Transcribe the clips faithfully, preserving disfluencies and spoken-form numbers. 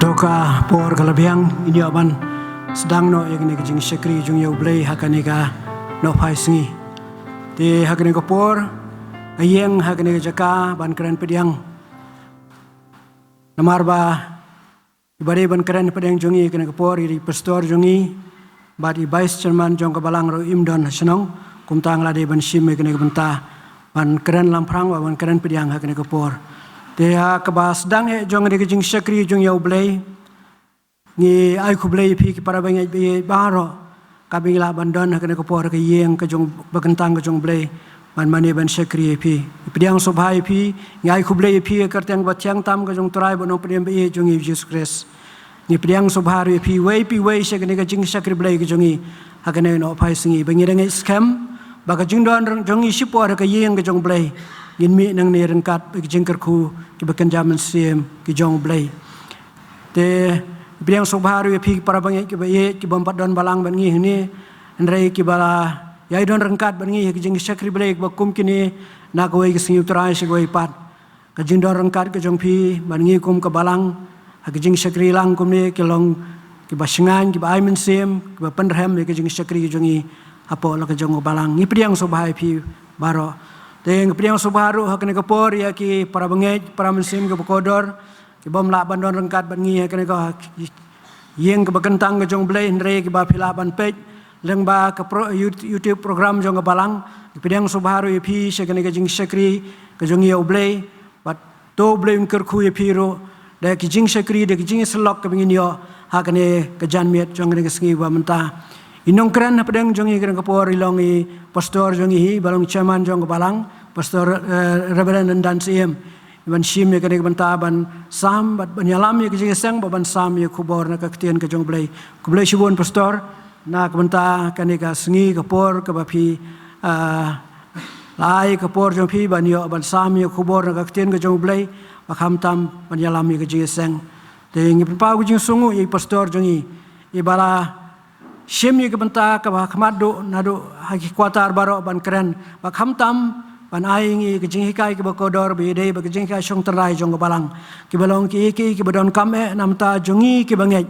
Ka por ka la biang, ngin ïoh ban sdang noh ïa kane ka jingshakri jong ïa U Blei ha kane ka nohphai sngi. Te ha kane ka por, ka ïeng ha kane ka jaka ban kren pdiang. Namar ba i ba dei ban kren pdiang jong ngi ha kane ka por, i pastor jong ngi bad i vice chairman jong ka balang ruh im don ha shnong, kumta nga la dei ban shim ïa kane ka bynta ban kren lamphrang, ban kren pdiang ha kane ka por. Te ha kaba sdang eh jong kane ka jingshakri jong ïa U Blei, ngi ai khublei ïa phi ki para bangeit baroh, kaba ngi lah ban don ha kane ka por ha ka ïing ka jong, ba kyntang ka jong U Blei, ban mane ban shakri ïa phi. Ngi pdiang sngewbha ïa phi, ngi ai khublei ïa phi ha ka kyrteng ba thiang tam ka jong U Trai bad U Nongpynim ba ïeit jong ngi U Jisu Khrist. Ngi pdiang sngewbha ruh ïa phi, wei pa wei sha kane ka jingshakri Blei ka jong ngi ha kane ka nohphai sngi, ba ngi da ngeit skhem ba ka jingdon jong ngi shipor ha ka ïing ka jong U Blei, ngin mih nangne ryngkat bad ka jingkyrkhu kiba kynja mynsiem ka jong U Blei. Te pdiang sngewbha ruh ïa phi ki para bangeit kiba ïeit, ki bym pat don balang bad ngi hangne, hynrei kiba la ïai don ryngkat bad ngi ha ki jingshakri Blei kiba kum kine na kawei ka sngi U Trai sha kawei pat. Ka jingdon ryngkat ka jong phi bad ngi kum ka balang ha ki jingshakri lang kumne ki long kiba shngaiñ, kiba ai mynsiem, kiba pynrhem ïa ki jingshakri jong ngi hapoh la ka jong ka balang. Ngi pdiang sngewbha ïa phi baroh. Te ngi pdiang sngewbha ruh ha kane ka por ïa ki para bangeit, para mynsiem kiba kordor, ki bym lah ban don ryngkat bad ngi ha kane ka ïing kaba kyntang ka jong U Blei, hynrei kiba phi lah ban peit lyngba ka pro-, You-, YouTube program jong ka balang. Ngi pdiang sngewbha ruh ïa phi sha kane ka jingshakri ka jong ngi ïa U Blei. Bad to U Blei un kyrkhu ïa phi ruh da ki jingshakri, da ki jingïasyllok kaba ngin ïoh ha kane ka janmiet jong kane ka sngi ba mynta. I nongkren hapdeng jong ngi ha kane ka por i long i pastor jong ngi hi, ba long chairman jong ka balang, Pastor, eh, Reverend Lyndan Syiem. Ban shim ïa kane ka bynta ban sam bad ban ïalam ïa ka jingïaseng bad ban sam ïa ka khubor na ka ktien ka jong U Blei. Khublei shibun pastor na ka bynta kane ka sngi, ka por kaba phi, ah, la ai ka por jong phi ban ïoh ban sam ïa ka khubor na ka ktien ka jong U Blei, ba khamtam ban ïalam ïa ka jingïaseng. Te ngi pynpaw ka jingsngewnguh ïa i pastor jong ngi, i ba la shim ïa ka bynta kaba khmat duh naduh ha ki quarter baroh ban kren, ba khamtam ban ai ïa ngi ka jinghikai kaba kordor ba ïadei bad ka jinghikai shong tynrai jong ka balang, kiba long ki, ki, kiba donkam eh na bynta jong ngi kiba ngeit,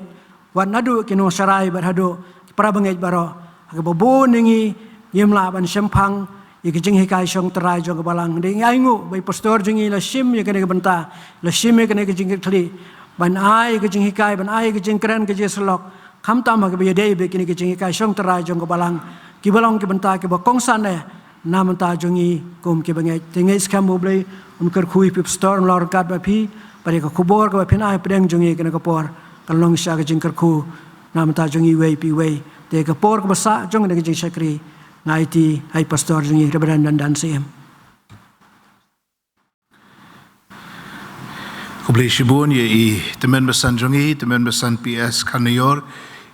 wat naduh ki nongsharai bad haduh ki para bangeit baroh. Ha kaba bun ïa ngi ngim lah ban shemphang ïa ka jinghikai shong tynrai jong ka balang. Dei ngi ainguh ba i pastor jong ngi la shim ïa kane ka bynta, la shim ïa kane ka jingkitkhlieh ban ai ka jinghikai, ban ai ka jingkren, ka jingïasyllok, khamtam ha kaba ïadei bad kine ki jinghikai shong tynrai jong ka balang, kiba long ki bynta kiba kongsan eh na bynta jong ngi kum kiba ngeit. Te ngeit skhem ba U Blei un kyrkhu ïa phi pastor, un long ryngkat bad phi, bad ïa ka khubor kaba phin ai hapdeng jong ngi ha kane ka por kan long sha ka jingkyrkhu na bynta jong ngi iwei pa iwei. Te ka por kaba sah jong kane ka jingshakri, nga aiti ha i pastor jong ngi Reverend Lyndan Syiem. Khublei shibun ïa i tymmen basan jong ngi, tymmen basan P S Kharnaior,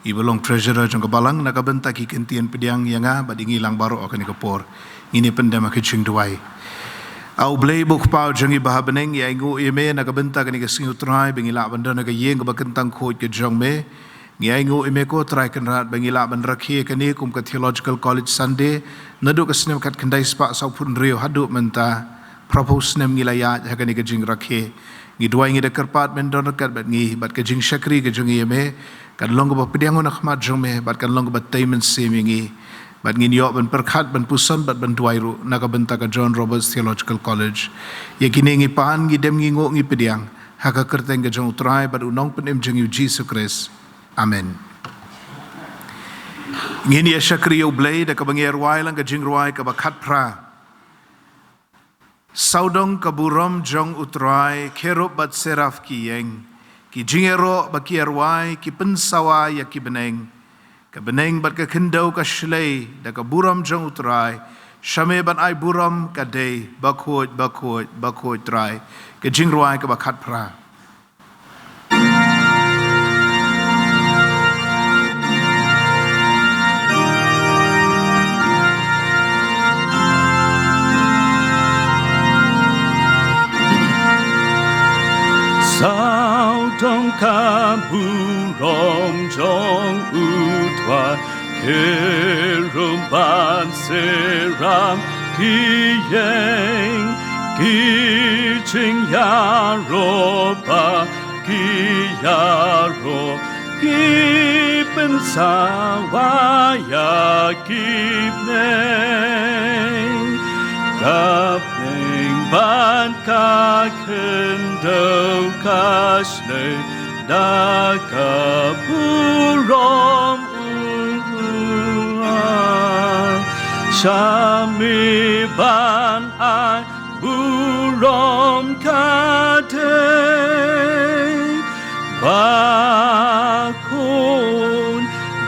i ba long treasurer jong ka balang, na ka bynta ki kyntien pdiang ïa nga bad ïa ngi lang baroh ha kane ka por. Ngin ïa pyndem ha ka jingduwai. A U Blei ba u Kpa jong ngi ba ha bneng, ngi ainguh ïa me na ka bynta kane ka sngi U Trai ba ngi lah ban don ha ka ïing kaba kyntang khuid ka jong me. Ngi ainguh ïa me ko Trai Kynrad ba ngi lah ban rakhe kane kum ka Theological College Sunday naduh ka snem khatkhyndai spah sawphew hynriew haduh mynta phraphew snem ngi la ïaid ha kane ka jingrakhe. Ngi duwai, ngi da kyrpad men don ryngkat bad ngi, bad ka jingshakri ka jong ngi ïa me kan long kaba pdiang na khmat jong me, bad kan long kaba tei mynsiem ïa ngi. Bad ngin ïoh ban pyrkhat, ban puson bad ban duwai ruh na ka bynta ka John Roberts Theological College. Ïa kine ngi pan, ngi dem, ngi nguh, ngi pdiang ha ka kyrteng ka jong U Trai bad U Nongpynim jong ngi U Jisu Khrist. Amen. Ngin ïa shakri ïa U Blei da kaba ngi ïa rwai lang ka jingrwai kaba khatphra. Sawdong ka burom jong U Trai, kherub bad seraph ki ïeng, ki jingïaroh bad ki ïa rwai, ki pynsawa ïa ki bneng. Ka bneng bad ka khyndew ka shlei da ka burom jong U Trai, sha me ban ai burom ka dei bakhuid, bakhuid, bakhuid Trai. Ka jingrwai kaba khatphra. Sawdong ka burom jong U Trai, kherub bad seraph ki ïeng, ki jingïaroh bad Ïaroh ki pynsawa ïa ki bneng, ka bneng ban ka khyndew ka shlei da ka burom u Trai. Sha me ban ai burom ka dei, bakhuid,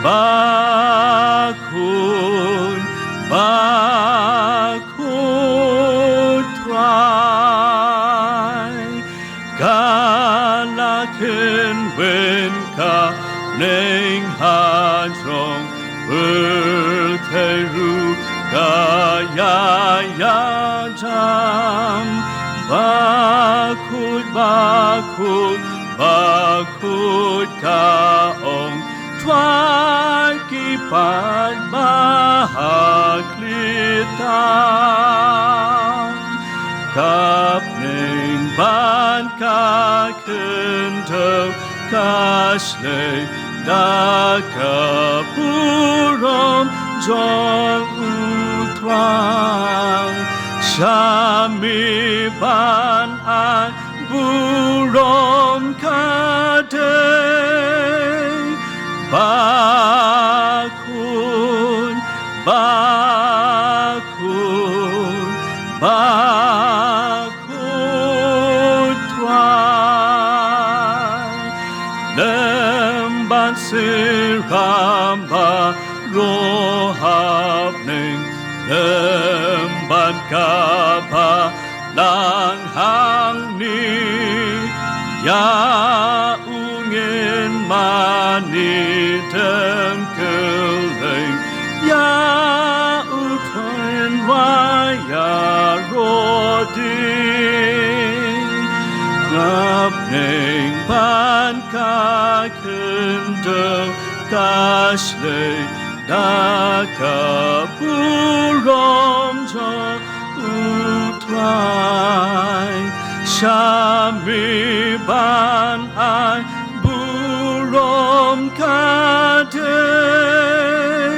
bakhuid, bakhuid Trai. Ka la kynwin ka bneng hajrong pyrthei ruh ka ïaïa jam. Bakhuid, bakhuid, bakhuid ka ong Trai, ki paidbah ha khlieh tam. Ka bneng ban ka khyndew ka shlei da ka burom jong u Trai. Sha me ban ai burom ka dei, bakhuid, bakhuid, bakhuid Trai. Lem ban synran baroh ha bneng, lem ban ka balang hangne, ïa u ngin mane dem kylleng, ïa u Trai ïaroh ding. Ka bneng ban ka khyndew ka shlei da ka burom jong u Trai. Sha me ban ai burom ka dei,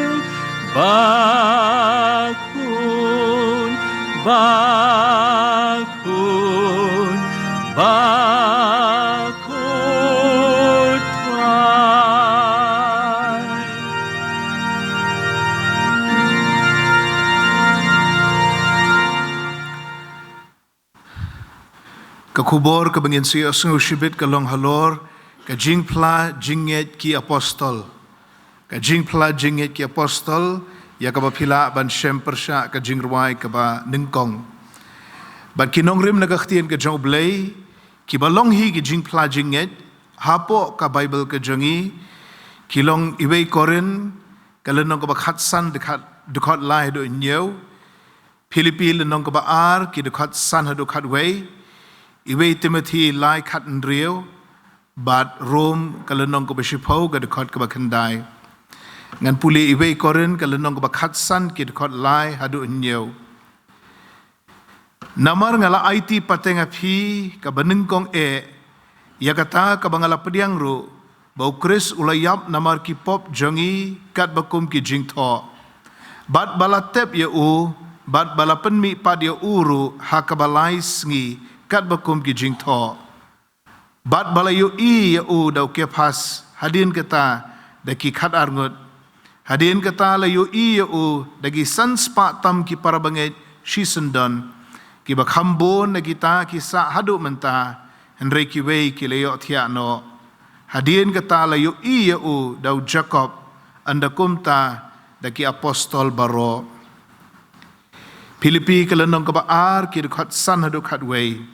bakhuid, bakhuid, bakhuid Trai. Ka khubor kaba ngin sa ïohsngew shibit ka long halor ka jingphla jingngeit ki apostol. Ka jingphla jingngeit ki apostol, ïa kaba phi lah ban shem pyrshah ka jingrwai kaba nyngkong. Bad ki nongrim na ka ktien ka jong U Blei kiba long hi ki jingphla jingngeit hapoh ka Baibl ka jong ngi, ki long Iwei Korinth ka lynnong kaba khatsan, dkhot, dkhot lai haduh hynñiew, Philippi lynnong kaba ar, ki dkhot san haduh khatwei, Iwei Timothi lai khathynriew, bad Rom ka lynnong kaba shiphew, ka dkhot kaba khyndai. Ngan pule Iwei Korinth ka lynnong kaba khatsan, ki dkhot lai haduh hynñiew. Namar nga la aiti pateng ha phi kaba nyngkong eh, ïa kata kaba nga la pdiang ruh, ba U Khrist u la ïap namar ki pop jong ngi katba kum ki jingthoh, bad ba la tep ïa u, bad ba la pynmihpat ïa u ruh ha kaba lai sngi katba kum ki jingthoh, bad ba la ïohi ïa u da u Kephas, hadien kata da ki khatar ngut, hadien kata la ïohi ïa u da ki san spah tam ki para bangeit shisyndon, kiba kham bun na kita ki sah haduh mynta, hynrei kiwei ki la ïohthiah noh. Hadien kata la ïohi ïa u da u Jakob, ynda kumta da ki apostol baroh. Philippi ka lynnong kaba ar, ki dkhot san haduh khatwei.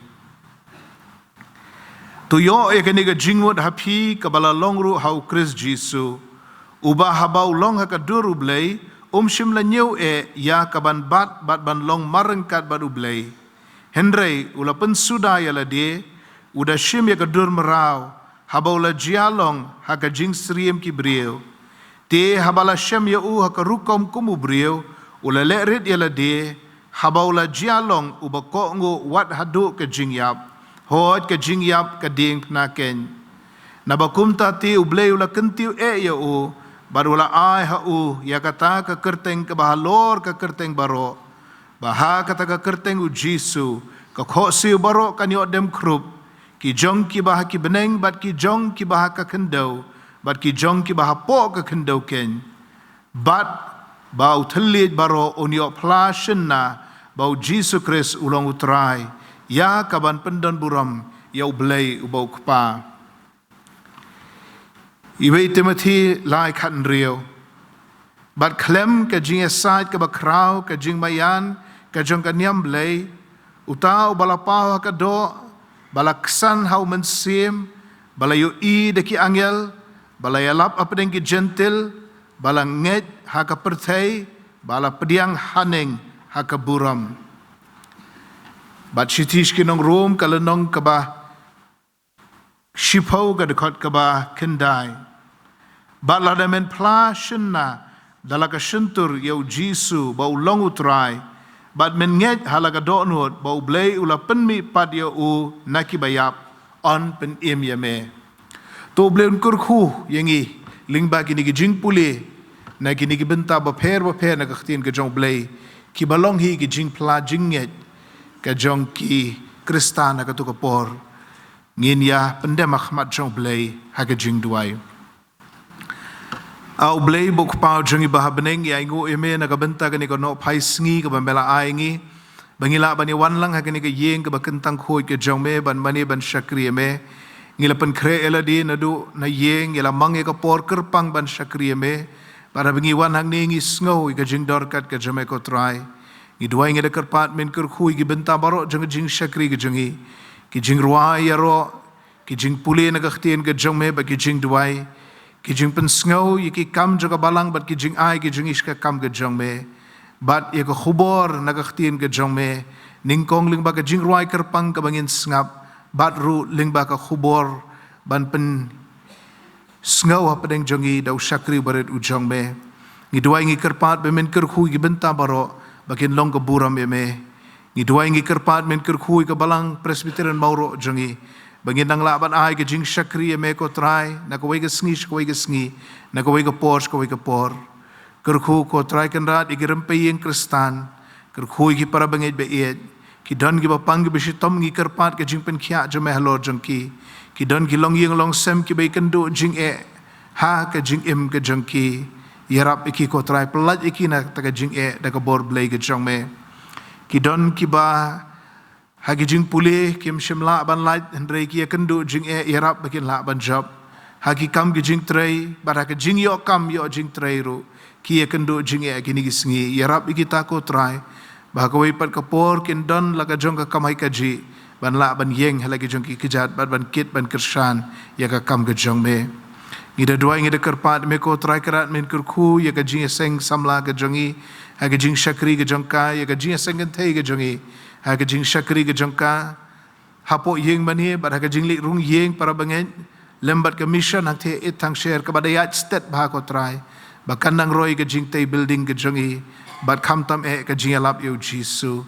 To ïoh ïa kane ka jingmut ha phi kaba la long ruh ha U Khrist Jisu, uba haba u long ha ka dur U Blei, um shym la ñiew eh ïa kaban bat bad ban long marryngkat bad U Blei. Hynrei u la pynsuda ïa lade, u da shim ïa ka dur mraw, haba u la jia long ha ka jingsyriem ki briew. Te haba la shem ïa u ha ka rukom kum u briew, u la leh rit ïa lade, haba u la jia long uba kohnguh wat haduh ka jingïap, hooid ka jingïap ka diengphna keiñ. Naba kumta te U Blei u la kyntiew eh ïa u, bad u la ai ha u ïa kata ka kyrteng kaba halor ka kyrteng baroh, ba ha kata ka kyrteng U Jisu ka khohsiew baroh kan ïoh dem khrup, ki jong kiba ha ki bneng bad ki jong kiba ha ka khyndew, bad ki jong kiba hapoh ka khyndew keiñ. Bad ba u thylliej baroh un ïoh phla shynna ba U Jisu Khrist u long U Trai, ïa kaban pyndon burom ïa U Blei uba U Kpa. Iwei Timothi lai khathynriew. Bad khlem ka jingïasaid kaba khraw ka jingmaïan ka jong ka niam Blei, uta uba la paw ha ka doh, ba la ksan ha U Mynsiem, ba la ïohi da ki angel, ba la ïalap hapdeng ki Jentil, ba la ngeit ha ka pyrthei, ba la pdiang haneng ha ka burom. Bad shithi sha ki nong Rom ka lynnong kaba shiphew ka dkhot kaba khyndai. Bad lada men phla shynna da la ka shyntur ïa U Jisu ba u long U Trai, bad men ngeit ha la ka dohnud ba U Blei u la pynmih pat ïa u na kiba ïap, yn pynim ïa me. To U Blei un kyrkhu ïa ngi lyngba kine ki jingpule na kine ki bynta bapher bapher na ka ktien ka jong U Blei, kiba long hi ki jingphla jingngeit ka jong ki Khristan ha kato ka por. Ngin ïa pyndem ha khmat jong U Blei ha ka jingduwai. A U Blei, U Kpa jong ngi ba ha bneng, ngi ainguh ïa me na ka bynta kane ka nohphai sngi kaba me la ai ngi, ba ngi lah ban ïa wan lang ha kane ka ïing kaba kyntang khuid ka jong me, ban mane ban shakri ïa me. Ngi la pynkhreh ïa lade naduh na ïing, ngi la mang ïa ka por kyrpang ban shakri ïa me. Bad haba ngi wan hangne ngi sngew ïa ka jingdor kat ka jong me ko Trai. Ngi duwai, ngi da kyrpad men kyrkhu ïa ki bynta baroh jong ka jingshakri ka jong ngi, ki jingrwai ïaroh, ki jingpule na ka ktien ka jong me bad ki jingduwai, ki jingpynsngew ïa ki kam jong ka balang bad ki jingai ki jong ngi sha ka kam ka jong me, bad ïa ka khubor na ka ktien ka jong me, nyngkong lyngba ka jingrwai kyrpang kaba ngin sngap, bad ruh lyngba ka khubor ban pynsngew hapdeng jong ngi da u shakri barit u jong me. Ngi duwai, ngi kyrpad ba men kyrkhu ïa ki bynta baroh ba kin long ka burom ïa me. Ngi duwai, ngi kyrpad men kyrkhu ïa ka balang Presbyterian Mawroh jong ngi, ba ngin nang lah ban ai ka jingshakri ïa me ko Trai, na kawei ka sngi sha kawei ka sngi, na kawei ka por sha kawei ka por. Kyrkhu ko Trai Kynrad ïa ki rympei ïing Khristan, kyrkhu ïa ki para bangeit ba ïeit, ki don kiba pang kiba shitom, ngi kyrpad ka jingpynkhiah jong me halor jong ki. Ki don ki longïing longsem kiba ïakynduh jingeh ha ka jingim ka jong ki. Ïarap ïa ki ko Trai, pyllait ïa ki na kata ka jingeh da ka bor Blei ka jong me. Ki don kiba ha ki jingpule kim shym lah ban lait, hynrei ki ïakynduh jingeh, ïarap ba kin lah ban jop. Ha ki kam ki jingtrei bad ha ka jingïoh kam ïoh jingtrei ruh ki ïakynduh jingeh kine ki sngi. Ïarap ïa kita ko Trai, ba ha kawei pat ka por kin don la ka jong ka kamai kajih, ban lah ban ïeng ha la ki jong ki kjat bad ban kit ban kyrshan ïa ka kam ka jong me. Ngi da duwai, ngi da kyrpad me ko Trai Kynrad, men kyrkhu ïa ka jingïaseng samla ka jong ngi ha ka jingshakri ka jong ka, ïa ka jingïaseng kynthei ka jong ngi ha ka jingshakri ka jong ka, hapoh ïing mane bad ha ka jingleit rung ïing para bangeit, lem bad ka mission hangtei ha Ïeit Thangsher kaba da ïaid stet bha ko Trai, ba kan nang roi ka jingtei building ka jong ngi, bad khamtam eh ka jingïalap ïa u Jisu.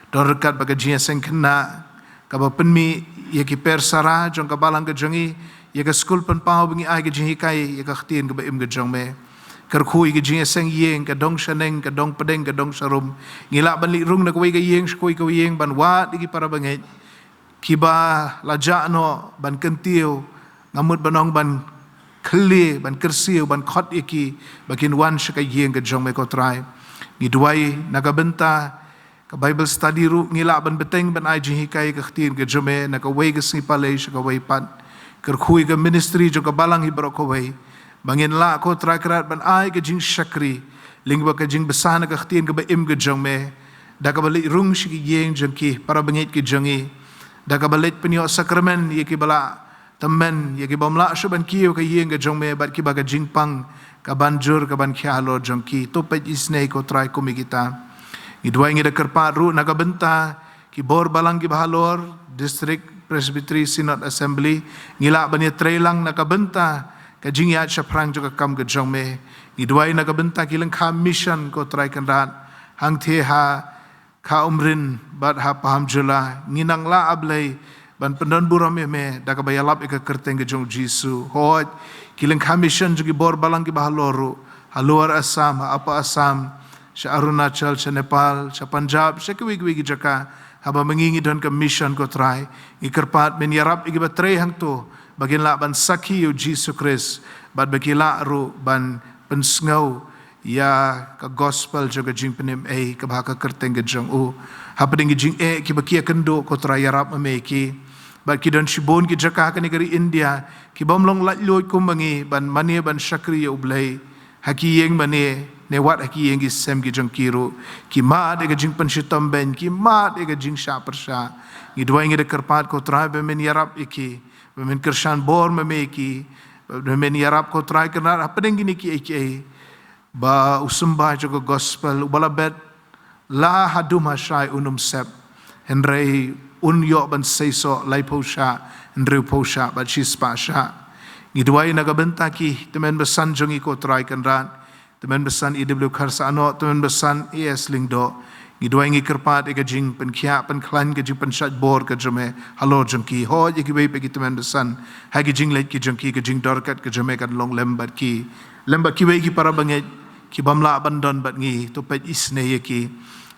Don ryngkat bad ka jingïaseng khynnah kaba pynmih ïa ki per sara jong ka balang ka jong ngi, ïa ka skul pynpaw ba ngi ai ka jinghikai ïa ka ktien kaba im ka jong me. Kyrkhu ïa ka jingïaseng ïing, ka dong shaneng, ka dong pdeng, ka dong sharum. Ngi lah ban leit rung na kawei ka ïing sha kawei ka ïing ban wad ïa ki para bangeit kiba la jah noh ban kyntiew, nga mut ban ong ban khyllie, ban kyrsiew, ban khot ïa ki ba kin wan sha ka ïing ka jong me ko Trai. Ngi duwai na ka bynta ka Bible study ruh, ngi lah ban bteng ban ai jinghikai ka ktien ka jong me na kawei ka sngi palei sha kawei pat. Kyrkhu ïa ka ministry jong ka balang hi baroh kawei, ba ngin lah ko Trai Kynrad ban ai ka jingshakri lyngba ka jingbsa na ka ktien kaba im ka jong me, da kaba leit rung sha ki ïing jong ki para bangeit ki jong ngi, da kaba leit pynïoh sakramen ïa kiba la tymmen, ïa ki bym lah shuh ban kiew ha ka ïing ka jong me, bad kiba ka jingpang ka ban jur ka ban khia halor jong ki. To peit isynei ko Trai kum ïa kita. Ngi duwai, ngi da kyrpad ruh na ka bynta ki bor balang kiba halor, District, Presbytery, Synod, Assembly. Ngi lah ban ïatreilang na ka bynta ka jingïaid shaphrang jong ka kam ka jong me. Ngi duwai na ka bynta ki lyngkha mission ko Trai Kynrad, hangtei ha Kha Umrin bad ha Pahamjula. Ngi nang lah, A Blei, ban pyndon burom ïa me da kaba ïalap ïa ka kyrteng ka jong u Jisu. Hooid, ki lyngkha mission jong ki bor balang kiba halor ruh, halor Assam, ha Upper Assam, sha Arunachal, sha Nepal, sha Punjab, sha kiwei kiwei ki jaka, haba ma ngi ngi don ka mission, ko Trai, ngi kyrpad men ïarap ïa kiba trei hangto ba kin lah ban sakhi ïa u Jisu Khrist, bad ba ki lah ruh ban pynsngew ïa ka gospel jong ka jingpynim ei kaba ha ka kyrteng ka jong u. Hapdeng ki jingeh kiba ki ïakynduh, ko Trai, ïarap ma me ïa ki. Bad ki don shibun ki jaka ha kane ka ri India kibym long laitluid kum ma ngi ban mane ban shakri ïa u Blei ha ki ïing mane, ne wat ha ki ïing ki sem ki jong ki ruh. Ki mad ïa ka jingpynshitom beiñ, ki mad ïa ka jingshah pyrshah. Ngi duwai, ngi da kyrpad, ko Trai, ba men ïarap ïa ki, ba men kyrshan bor ma me ïa ki, ba men ïarap, ko Trai, kynrad hapdeng kine kiei kiei, ba u symbai jong ka gospel uba la bet la ha dum ha shai un ym sep, hynrei un ïoh ban seisoh laiphew shah, hynriewphew shah bad shispah shah. Ngi duwai na ka bynta ki tymmen basan jong ngi, ko Trai, kynrad, tymmen basan E W Kharsahanoh, tymmen basan A S Lyngdoh. Ngi duwai, ngi kyrpad ïa ka jingpynkhiah pynkhlaiñ, ka jingpynshait bor ka jong me halor jong ki. Hooid, ïa kiwei pat ki tymmen basan, ha ki jingleit ki jong ki, ka jingdorkat ka jong me kan long lem bad ki, lem bad kiwei ki para bangeit kibym lah ban don bad ngi. To peit isynei ïa ki.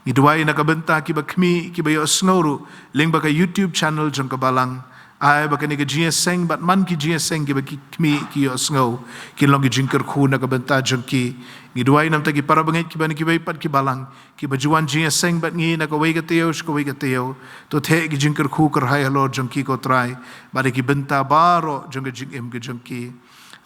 Ngi duwai na ka bynta kiba khmih, kiba ïohsngew ruh lyngba ka YouTube channel jong ka balang. Ai ba kane ka jingïaseng bad man ki jingïaseng kiba ki khmih ki ïohsngew kin long ki jingkyrkhu na ka bynta jong ki. Ngi duwai namar ki para bangeit kiba na kiwei pat ki balang, kiba ju wan jingïaseng bad ngi na kawei ka taïew sha kawei ka taïew. To theh ki jingkyrkhu kyrhai halor jong ki, ko Trai, bad ha ki bynta baroh jong ka jingim ka jong ki.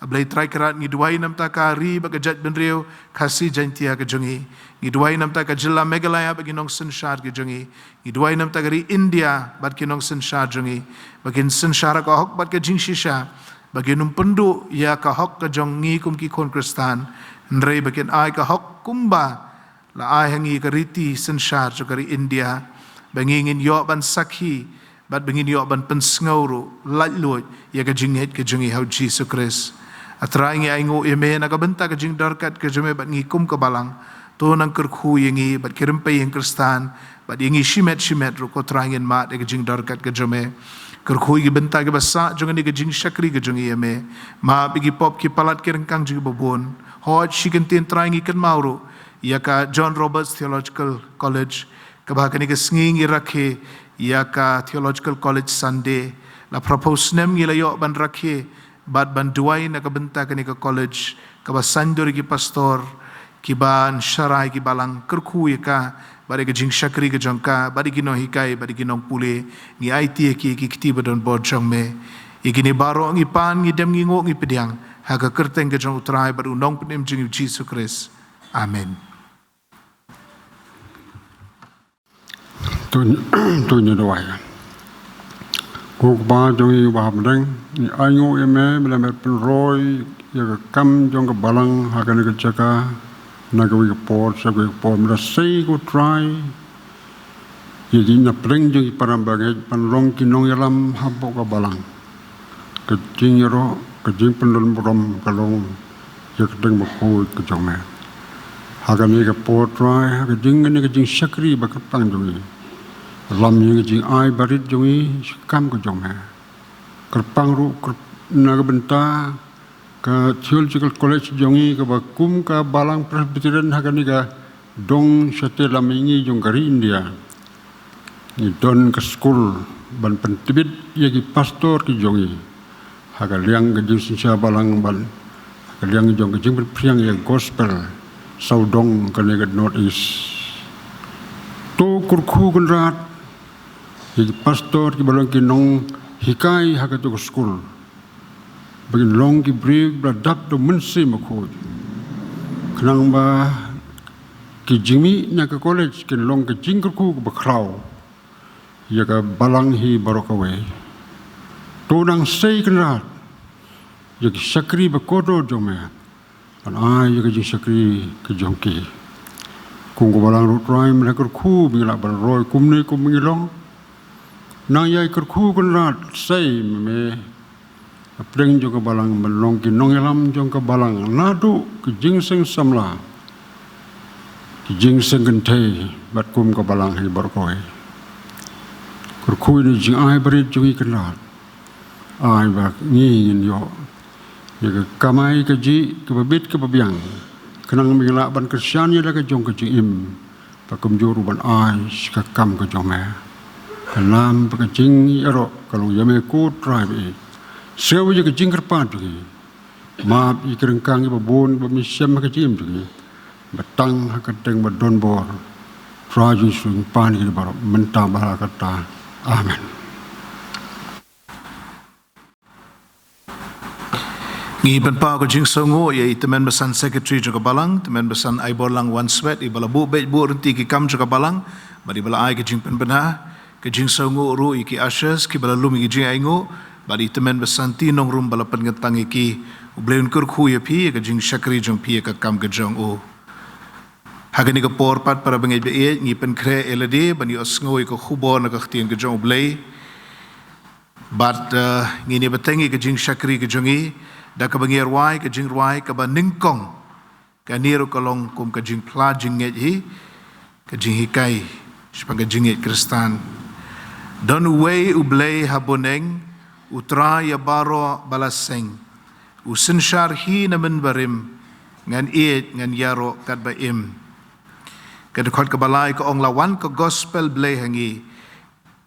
A Blei Trai Kynrad, ngi duwai namar ka ri bad ka jaitbynriew Khasi Jaiñtia ka jong ngi. Ngi duwai namar ka jylla Meghalaya bad ki nongsynshar ki jong ngi. Ngi duwai namar ka ri India bad ki nongsynshar jong ngi, ba kin synshar ha ka hok bad ka jingshisha, ba kin ym pynduh ïa ka hok ka jong ngi kum ki khun Khristan, hynrei ba kin ai ka hok kumba la ai ha ngi ka riti synshar jong ka ri India, ba ngi ngin ïoh ban sakhi bad ba ngin ïoh ban pynsngew ruh laitluid ïa ka jingngeit ka jong ngi ha u Jisu Khrist. A Trai, ngi ainguh ïa me na ka bynta ka jingdorkat ka jong me bad ngi kum ka balang. To nang kyrkhu ïa ngi bad ki rympei ïing Khristan, bad ïa ngi shimet shimet ruh, ko Trai, ngin mad ïa ka jingdorkat ka jong me. Kyrkhu ïa ki bynta kiba sah jong kane ka jingshakri ka jong ngi ïa me. Map ïa ki pop ki palat ki ryngkang jong ngi ba bun. Hooid, shi kyntien, Trai, ngi kynmaw ruh ïa ka John Roberts Theological College, kaba ha kane ka sngi ngi rakhe ïa ka Theological College Sunday. La phraphew snem ngi la ïoh ban rakhe bad ban duwai na ka bynta kane ka college, kaba saiñdur ïa ki pastor kiban sharai ki balang. Kyrkhu ïa ka bad ïa ka jingshakri ka jong ka, bad ïa ki nonghikai bad ïa ki nongpule. Ngi aiti ïa ki, ki kti ba donbor jong me. Ïa kine baroh ngi pan, ngi dem, ngi nguh, ngi pdiang ha ka kyrteng ka jong u Trai bad u Nongpynim jong ngi, u Jisu Khrist. Amen. To, to ngin duwai. Ko Kpa jong ngi uba ha bneng, ngi ainguh ïa me ba me la pynroi ïa ka kam jong ka balang ha kane ka jaka na kawei ka por sha kawei ka por. Me la sei, ko Trai, ïa ki na pdeng jong ki para bangeit ban long ki nongïalam hapoh ka balang. Ka jingïaroh, ka jingpyndon burom ka long ïa ka kyrteng bakhuid ka jong me. Ha kane ka por, Trai, ha ka jing, kane ka jingshakri ba kyrpang jong ngi, lam ïa ka jingai barit jong ngi sha ka kam ka jong me. Kyrpang ruh, kyrp-, na ka bynta ka Theological College jong ngi, kaba kum ka Balang Presbyterian ha kane ka dong shatei lam mihngi jong ka ri India, ngi don ka skul ban pyntbit ïa ki pastor ki jong ngi ha ka liang ka jingsynshar balang bad ha ka liang jong ka jingpynphriang ïa ka gospel sawdong kane ka North East. To kyrkhu kynrad ïa ki pastor kiba long ki nonghikai ha kato ka skul, ba kin long ki briew ba la dap da u Mynsiem Bakhuid, khnang ba ki jingmih na ka college kin long ka jingkyrkhu kaba khraw ïa ka balang hi baroh kawei. To nang sei kynrad ïa ki shakri ba kordor jong me ban ai ïa ka jingshakri ka jong ki. Kum ka balang ruh, Trai, me la kyrkhu ba ngi lah ban roi kumne kum ba ngi long. Nang ïai kyrkhu kynrad, sei me, me, hapdeng jong ka balang ban long ki nongïalam jong ka balang naduh ki jingseng samla, ki jingseng kynthei bad kum ka balang hi baroh kawei. Kyrkhu ïa ka jingai barit jong ngi kynrad. Ai ba ngi ngin ïoh ïa ka kamai kajih kaba bit kaba biang, khnang ba ngin lah ban kyrshan ïa la ka jong ka jingim, ba kumjuh ruh ban ai sha ka kam ka jong me. Khnang ba ka jingïaroh ka long ïa me ko Trai ba ïeit. Sngewbha ïa ka jingkyrpad jong ngi. Map ïa ki ryngkang kiba bun ba me shem ha ka jingim jong ngi, ba tang ha ka kyrteng ba don bor Trai Jisu ngi pan ïa ki baroh mynta bad ha kata. Amen. Ngi pynpaw ka jingsngewnguh ïa i Tymmen Basan Secretary jong ka Balang, Tymmen Basan Aiborlang Wanswet, iba la buh beit buh rynti ki kam jong ka Balang bad iba la ai ka jingpynbna. Ka jingsngewnguh ruh ïa ki ushers kiba la lum ïa ki jingainguh bad i Tymmen Basan T. Nongrum ba la pynkyntang ïa ki. U Blei un kyrkhu ïa phi ïa ka jingshakri jong phi ïa ka kam ka jong u. Ha kane ka por pat, para bangeit ba ïeit, ngi pynkhreh ïa lade ban ïohsngew ïa ka khubor na ka ktien ka jong u Blei. Bad, eh, ngin ïa bteng ïa ka jingshakri ka jong ngi da kaba ngi rwai ka jingrwai kaba nyngkong. Kane ruh ka long kum ka jingphla jingngeit hi, ka jinghikai shaphang ka jingngeit Khristan. Don uwei U Blei ha bneng, U Trai ïa baroh ba la seng. U synshar hi na mynbarim, ngan ïeit ngan ïaroh katba im. Ka dkhot kaba lai ka ong, la wan ka gospel Blei ha ngi.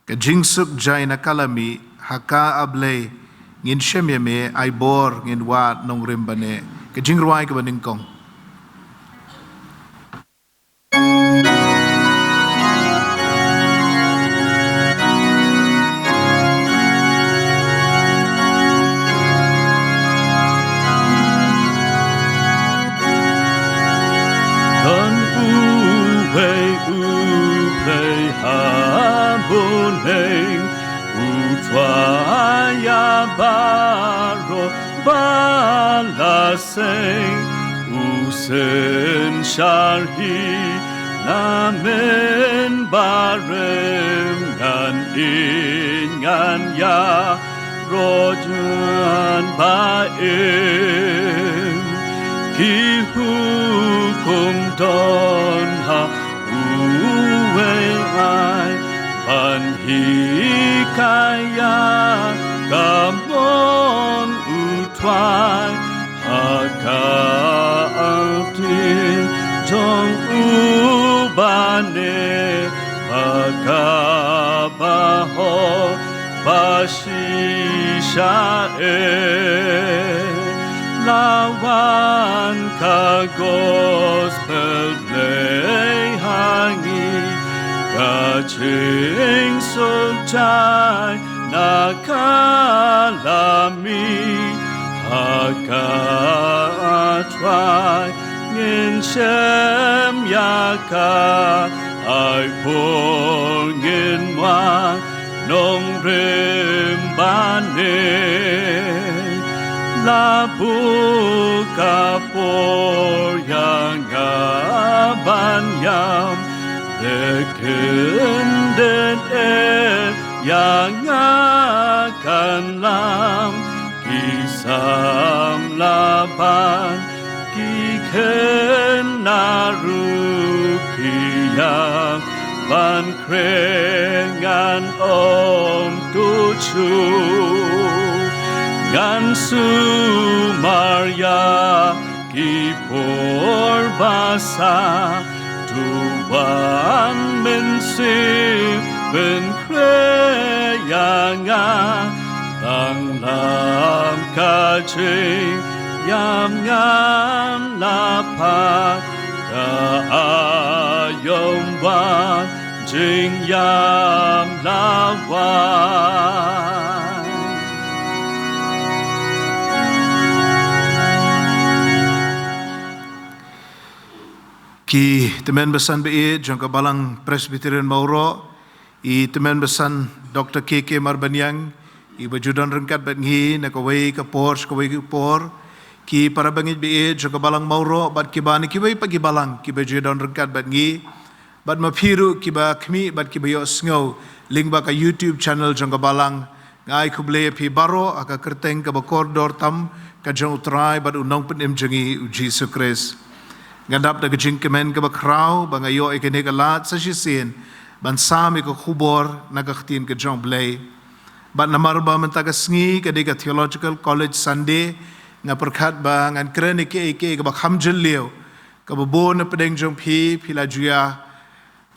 Ka jingsuk jai na ka la mih, ha ka A Blei ngin shem ïa me, ai bor ngin wad nongrim bane. Ka jingrwai kaba nyngkong. Don uwei U Blei ha bneng, U Trai ïa baroh ba la seng. U synshar hi na mynbarim, ngan ïeit ngan ïaroh jan ba im. Ki hukum don ha uwei ai ban hikai ïa ka mon U Trai, ha ka ktien jong u bane, ba ka ba hok ba shisha eh. La wan ka gospel Blei ha ngi, ka jingsuk jai na ka la mih, ha ka A Trai ngin shem ïa ka, ai bor ngin wad nongrim bane. La buh ka por ïa nga ban ïam, te kyndit eh ïa nga kan lam. Ki samla bad ki khynnah ruh ki ïam ban kren, ngan ym duh shuh. Ngan sumar ïa ki por ba sah, to Wan Mynsiem pynkhreh ïa nga. Tang lam ka jingïam ngan la pait, ka aïom wan jingïam la wan. Ki tymmen basan ba ïeit jong ka Balang Presbyterian Mawroh, i tymmen basan Doktor K K Marbaniang, iba ju don ryngkat bad ngi na kawei ka por sha kawei ka por, ki para bangeit ba ïeit jong ka Balang Mawroh bad kiba na kiwei pat ki balang kiba ju don ryngkat bad ngi, bad ma phi ruh kiba khmih bad kiba ïohsngew lyngba ka YouTube channel jong ka Balang. Nga ai khublei ïa phi baroh ha ka kyrteng kaba kordor tam, ka jong U Trai bad U Nongpynim jong ngi U Jisu Khrist. Nga dap da ka jingkmen kaba khraw ba nga ïoh ïa kane ka lad sa shisien ban sam ïa ka khubor na ka ktien ka jong U Blei. Bad namar ba mynta ka sngi ka dei ka Theological College Sunday, nga pyrkhat ba ngan kren ïa kaei kaei kaba kham jylliew, kaba bun na pdeng jong phi, phi la ju ïa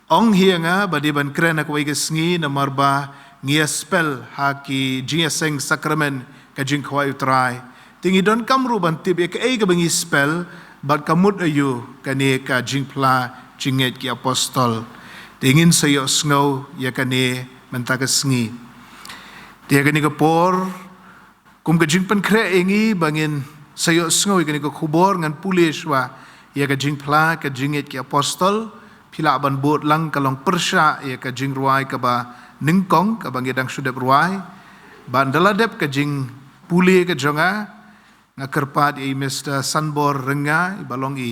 ong hi ïa nga ba dei ban kren ha kawei ka sngi namar ba ngi ïa spell ha ki jingïaseng sakramen ka jingkhawai U Trai. Te ngi donkam ruh ban tip ïa kaei kaba ngi spell bad ka mut aïu kane ka jingphla jingngeit ki apostol. Te ngin sa ïohsngew ïa kane mynta ka sngi. Te ïa kane ka por, kum ka jingpynkhreh ïa ngi ba ngin sa ïohsngew ïa kane ka khubor, ngan pule shuwa ïa ka jingphla ka jingngeit ki apostol. Phi lah ban bud lang, ka long pyrshah ïa ka jingrwai kaba nyngkong kaba ngi dang shu dep rwai. Bad ynda la dep ka jingpule ka jong nga, nga kyrpad ïa i Mister Sanbor Rynga, iba long i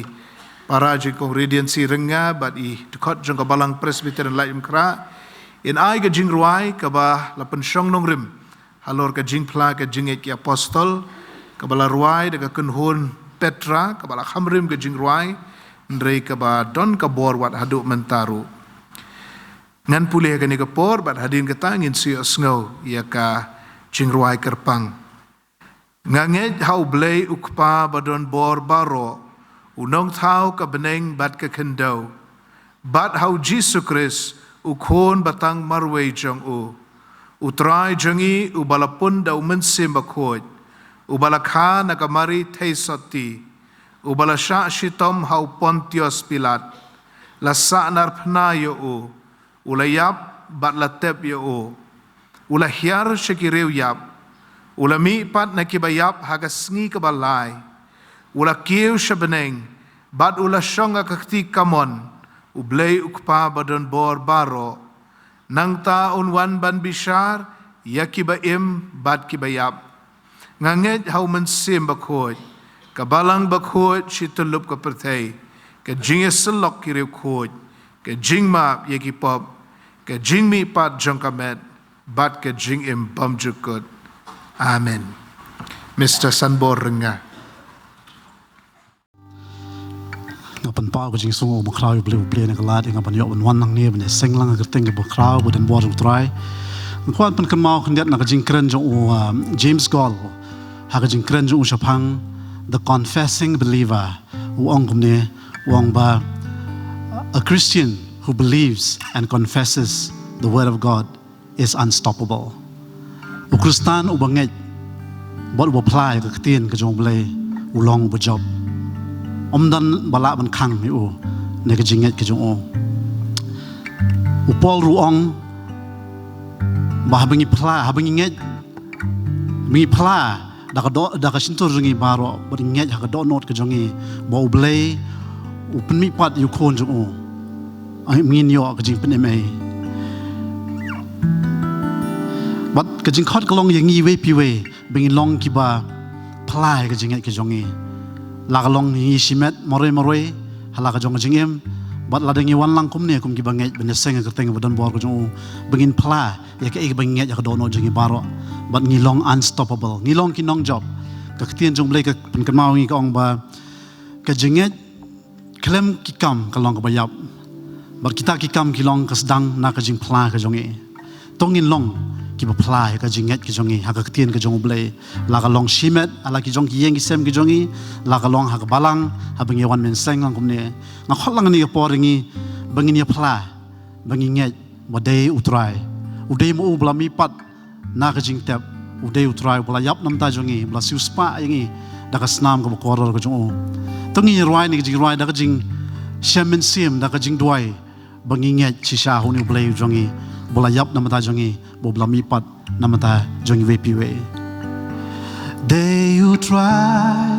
para jong ka Radiancy Rynga bad i dkhot jong ka Balang Presbyterian Laitumkhrah, in ai ka jingrwai kaba la pynshong nongrim halor ka jingphla ka jingngeit ki apostol, kaba la rwai da ka kynhun Petra, kaba la kham rim ka jingrwai, hynrei kaba don ka bor wat haduh mynta ruh. Ngan pule ha kane ka por bad hadien kata ngin sa ïohsngew ïa ka jingrwai kyrpang. Nga ngeit ha U Blei U Kpa badonbor baroh, U Nongthaw ka bneng bad ka khyndew, bad ha U Jisu Khrist, U Khun batang marwei jong U, U Trai jong ngi, uba la pun da U Mynsiem Bakhuid, uba la kha na ka Mari Theisotti, uba la shah shitom ha U Pontius Pilat, la sahnarphna ïa u, u la ïap bad la tep ïa u, u la hiar sha ki riewïap, u la mihpat na kiba ïap ha ka sngi kaba lai, u la kiew sha bneng, bad u la shong ha ka kti kamon U Blei U Kpa badonbor baroh. Nangta un wan ban bishar ïa kiba im bad kiba ïap. Nga ngeit ha U Mynsiem Bakhuid, ka Balang Bakhuid shi tyllup ka pyrthei, ka jingïasyllok ki riewkhuid, ka jingmap ïa ki pop, ka jingmihpat jong ka met, bad ka jingim bymjukut. Amen. Mister Sanbor Rynga. Nga pynpaw ka jingsngew ba khraw ïa U Blei, U Blei na ka lad ïa nga ban ïoh ban wan nangne ban ïaseng lang ha ka kyrteng kaba khraw badonbor jong U Trai. Nga kwah pynkynmaw khyndiat na ka jingkren jong u, um, James Goll, ha ka jingkren jong u shaphang The Confessing Believer. U ong kumne, u ong ba, "A Christian who believes and confesses the word of God is unstoppable." U Khristan uba ngeit bad uba phla ïa ka ktien ka jong U Blei u long uba jop. Ym don ba lah ban khang ïa u na ka jingngeit ka jong u. U Paul ruh u ong ba haba ngi phla, haba ngi ngeit, ba ngi phla da ka doh, da ka shyntur jong ngi baroh, bad ngi ngeit ha ka dohnud ka jong ngi ba U Blei u pynmihpat ïa U Khun jong u, ngin ïoh ka jingpynim ei. Bad ka jingkhot ka long ïa ngi iwei pa iwei ba ngin long kiba phla ïa ka jingngeit ka jong ngi. La ka long ngi shimet marwei marwei ha la ka jong ka jingim, bad lada ngi wan lang kumne kum kiba ngeit ban ïaseng ha ka kyrteng badonbor ka jong u, ba ngin phla ïa kaei kaba ngi ngeit ha ka dohnud jong ngi baroh, bad ngi long unstoppable, ngi long ki nongjop. Ka ktien jong U Blei ka pynkynmaw ïa ngi, ka ong ba ka jingngeit khlem ki kam ka long kaba ïap, bad kita ki kam ki long ka sdang na ka jingphla ka jong ngi. To ngin long kiba phla ïa ka jingngeit ka jong ngi ha ka ktien ka jong U Blei, la ka long shimet ha la ki jong ki ïing ki sem ki jong ngi, la ka long ha ka balang haba ngi wan ban ïaseng lang kumne. Nga khot lang ha kane ka por ïa ngi ba ngin ïa phla ba ngi ngeit ba dei U Trai. U dei ma u ba la mihpat na ka jingtep. U dei U Trai uba la ïap na ka bynta jong ngi, uba la siewspah ïa ngi da ka snam kaba kordor ka jong u. To ngin ïa rwai ïa kane ka jingrwai da ka jingshem mynsiem, da ka jingduwai ba ngi ngeit shisha ha une U Blei jong ngi, uba la ïap na ka bynta jong ngi, uba la mihpat na ka bynta jong ngi iwei pa iwei. Dei U Trai,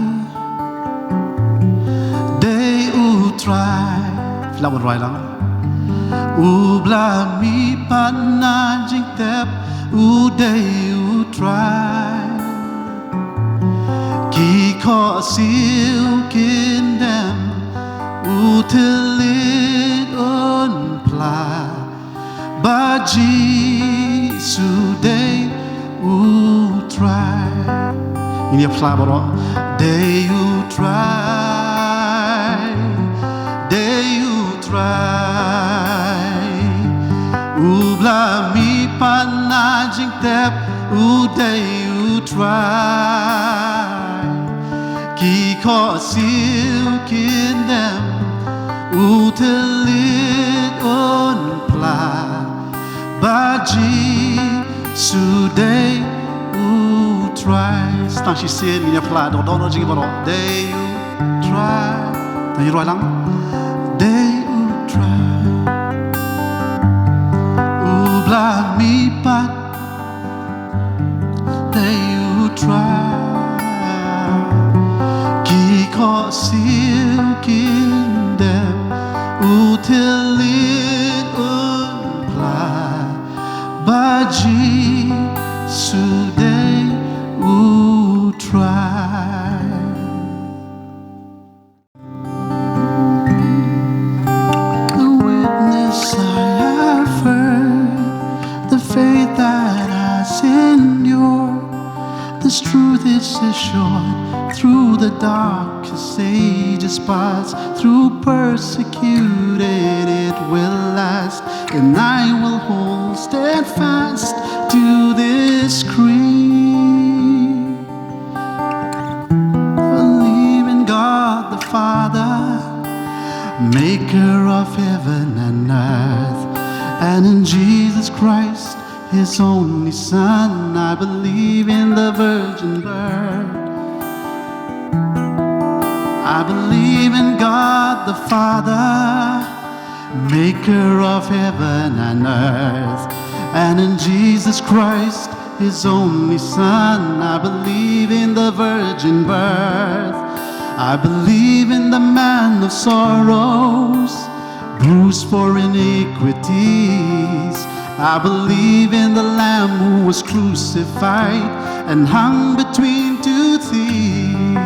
dei U Trai. Phi lah ban rwai lang. Uba la mihpat na jingtep, u dei U Trai. Ki khohsiew kin dem, u thylliej un phla ba Jisu dei U Trai. Ngin ïa phla baroh. Dei U Trai, dei U Trai, Pat na jingtep u dei u Trai. Ki khohsiew kin dem, u thylliej un phla. Ba Jisu dei u Trai. Tang shisien ngin ïa phla, dok dok jingbaroh. Dei u Trai. Tang ïa rwai lang. Dei u Trai. U Blei mihpat. Dei u Trai. Ki khohsiew kin dem, u thylliej un phla. Ba Jisu dei u Trai. The witness I have heard, the faith that has endured, this truth is assured through the darkest ages past, through persecuted it will last, and I will hold steadfast to this creed. Believe in God the Father, maker of heaven and earth, and in Jesus Christ, his only Son. I believe in the virgin birth. I believe in God the Father, maker of heaven and earth, and in Jesus Christ, his only Son. I believe in the virgin birth. I believe in the man of sorrows, bruised for iniquities. I believe in the Lamb who was crucified and hung between two thieves.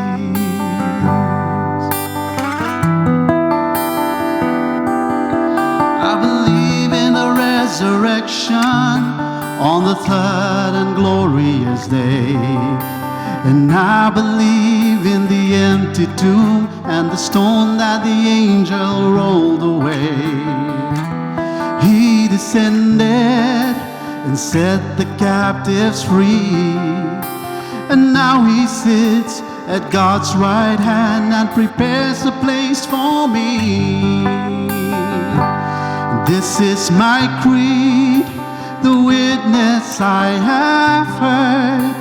I believe in the resurrection on the third and glorious day. And I believe in the empty tomb and the stone that the angel rolled away. He descended and set the captives free. And now he sits at God's right hand and prepares a place for me. This is my creed, the witness I have heard,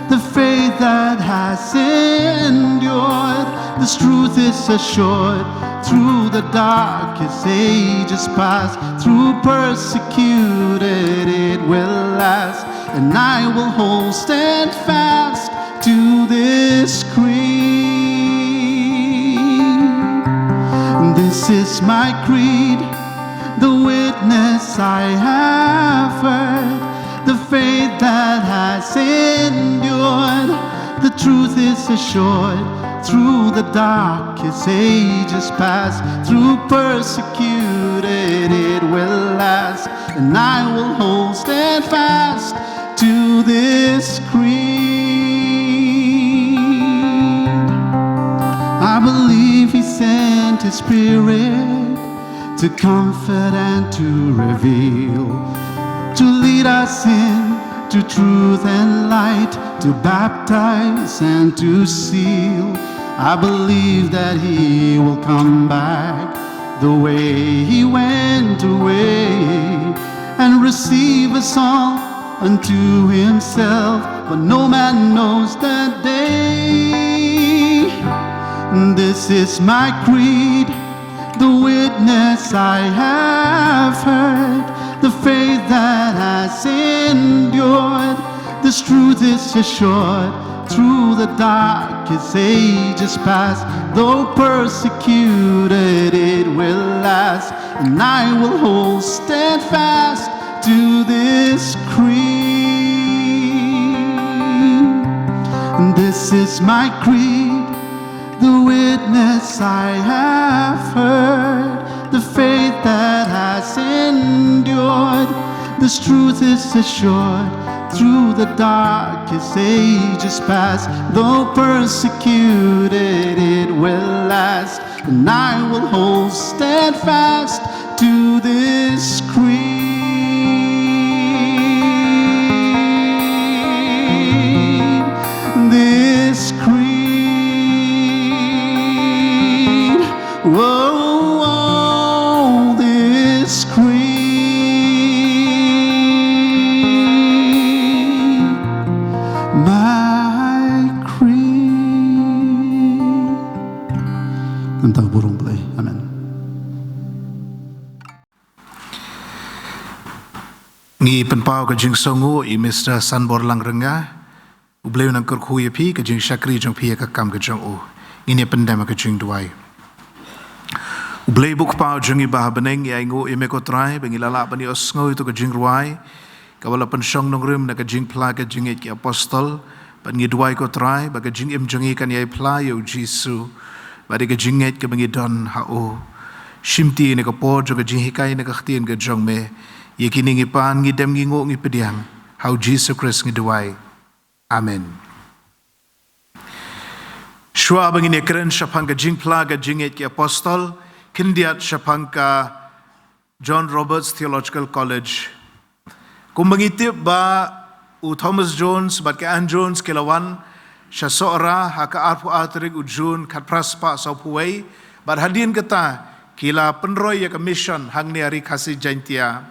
the faith that has endured. This truth is assured through the darkest ages past, through persecuted it will last, and I will hold steadfast to this creed. This is my creed, the witness I have heard, the faith that has endured. The truth is assured through the darkest ages past, through persecuted it will last, and I will hold steadfast to this creed. I believe he sent his spirit to comfort and to reveal, to lead us in to truth and light, to baptize and to seal. I believe that he will come back the way he went away and receive us all unto himself, but no man knows that day. This is my creed, the witness I have heard, the faith that has endured. This truth is assured through the darkest ages past, though persecuted it will last, and I will hold steadfast to this creed. And this is my creed, the witness I have heard, the faith that has endured. This truth is assured through the darkest ages past, though persecuted it will last, and I will hold steadfast to this creed. Oh, all this creed, my creed. Nangta burom Blei. Amen. Ngi pynpaw ka jingsngewnguh ïa Mister Sanborlang Rynga. U Blei un nang kyrkhu ïa phi, ka jingshakri jong phi ïa ka kam ka jong u. Ngin ïa pyndem ha ka jingduwai. U Blei uba u Kpa jong ngi uba ha bneng, ngi ainguh ïa me ko Trai ba ngi la lah ban ïohsngew ïa ka jingrwai kaba la pynshong nongrim na ka jingphla ka jingngeit ki apostol. Bad ngi duwai ko Trai ba ka jingim jong ngi kan ïai phla ïa u Jisu bad ïa ka jingngeit kaba ngi don ha u. Shimti na ka por jong ka jinghikai na ka ktien ka jong me, ïa kine ngi pan, ngi dem, ngi nguh, ngi pdiang. Ha u Jisu Khrist ngi duwai. Amen. Shuwa ba ngin ïakren shaphang ka jingphla ka jingngeit ki apostol, khyndiat shaphang ka John Roberts Theological College. Kumba ngi tip ba u Thomas Jones bad ka Anne Jones ki la wan sha Sohra ha ka arphew ar tarik u June khatphra spah sawphew wei, bad hadien kata ki la pynroi ïa ka mission hangne ha Ri Khasi Jaiñtia.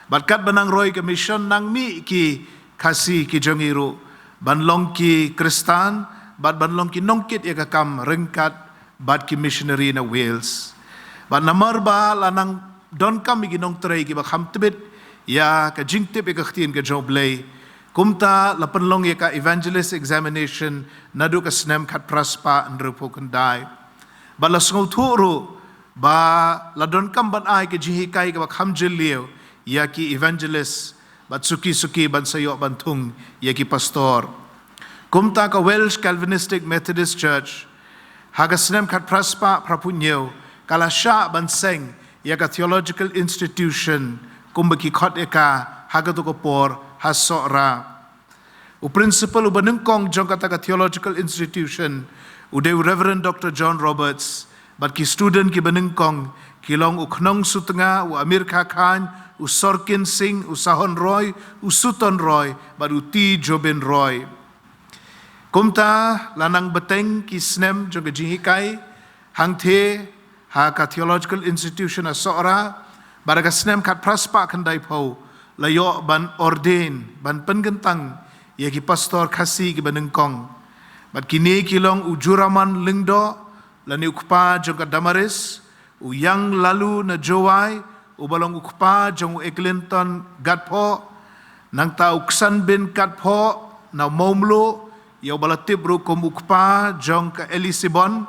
Bad katba nang roi ka mission, nang mih ki Khasi ki jong ngi ruh ban long ki Khristan bad ban long ki nongkit ïa ka kam ryngkat bad ki missionary na Wales. Bad namar ba la nang donkam ïa ki nongtrei kiba kham tbit ïa ka jingtip ïa ka ktien ka jong u Blei, kumta la pynlong ïa ka evangelist examination naduh ka snem khatphra spah hynriewphew khyndai. Bad la sngewthuh ruh ba la donkam ban ai ka jinghikai kaba kham jylliew ïa ki evangelist bad suki suki ban sa ïoh ban thung ïa ki pastor. Kumta ka Welsh Calvinistic Methodist Church ha ka snem khatphra spah phraphew hynñiew ka la shah ban seng ïa ka theological institution kumba ki khot ïa ka ha kato ka por ha Sohra. U principal uba nyngkong jong kata ka theological institution u dei u Reverend Doctor John Roberts, bad ki student kiba nyngkong ki long u Khnong Sutnga, u Amir Kha Khan, u Sorkin Singh, u Sahon Roy, u Suton Roy bad u T Jobin Roy. Kumta la nang bteng ki snem jong ka jinghikai hangthie ha ka theological institution ha Sohra, bad ha ka snem khatphra spah khyndaiphew la ïoh ban ordain, ban pynkyntang ïa ki pastor Khasi kiba nyngkong. Bad kine ki long u Juraman Lyngdoh lane u kpa jong ka Damaris, u Yang Lalu na Jowai uba long u kpa jong u Eglinton Gatphoh, nangta u Ksanbin Gatphoh na Mawmluh, ïa uba la tip ruh kum u kpa jong ka Elisibon,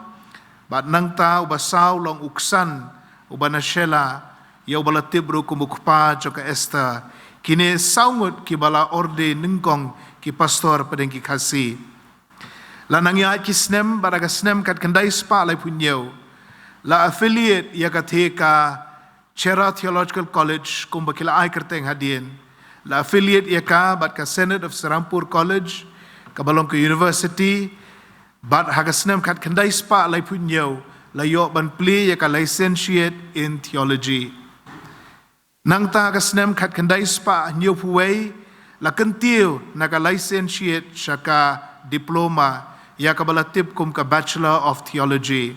bad nangta uba saw long u Ksan uba na Shella, ïa uba la tip ruh kum u kpa jong ka Esther. Kine saw ngut kiba la ordain nyngkong ki pastor pdeng ki Khasi. La nang ïaid ki snem bad ha ka snem khatkhyndai spah laiphew hynñiew la affiliate ïa ka thie ka Chera Theological College kumba ki la ai kyrteng hadien. La affiliate ïa ka bad ka Synod of Serampore College kaba long ka university, bad ha ka snem khatkhyndai spah laiphew hynñiew la ïoh ban plie ïa ka Licentiate in Theology. Nangta ha ka snem khatkhyndai spah hynñiewphew wei la kyntiew na ka Licentiate sha ka Diploma, ïa kaba la tip kum ka Bachelor of Theology.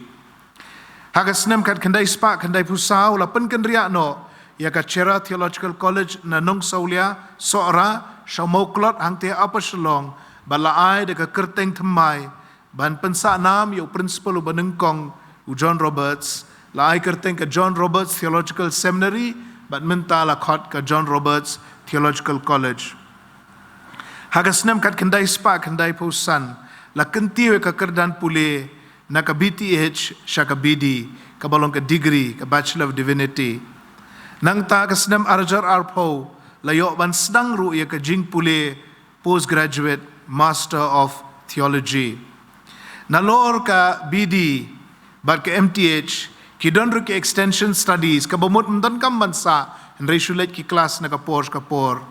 Ha ka snem khatkhyndai spah khyndaiphew saw la pynkynriah noh ïa ka Chera Theological College na Nongsawlia, Sohra, sha Mawklot hangthie Upper Shillong, bad la ai da ka kyrteng thymmai ban pynsah nam ïa u principal uba nyngkong u John Roberts, la ai kyrteng ka John Roberts Theological Seminary, bad mynta la khot ka John Roberts Theological College. Ha ka snem khatkhyndai spah khyndaiphew san la kyntiew ïa ka kyrdan pule na ka B Th sha ka B D, kaba long ka degree, ka Bachelor of Divinity. Nangta ha ka snem arhajar arphew la ïoh ban sdang ruh ïa ka jingpule postgraduate Master of Theology. Nalor ka B D bad ka M T H ki don ruh ki extension studies, kaba mut ym donkam ban sah, hynrei shu leit ki klas na ka por ka por.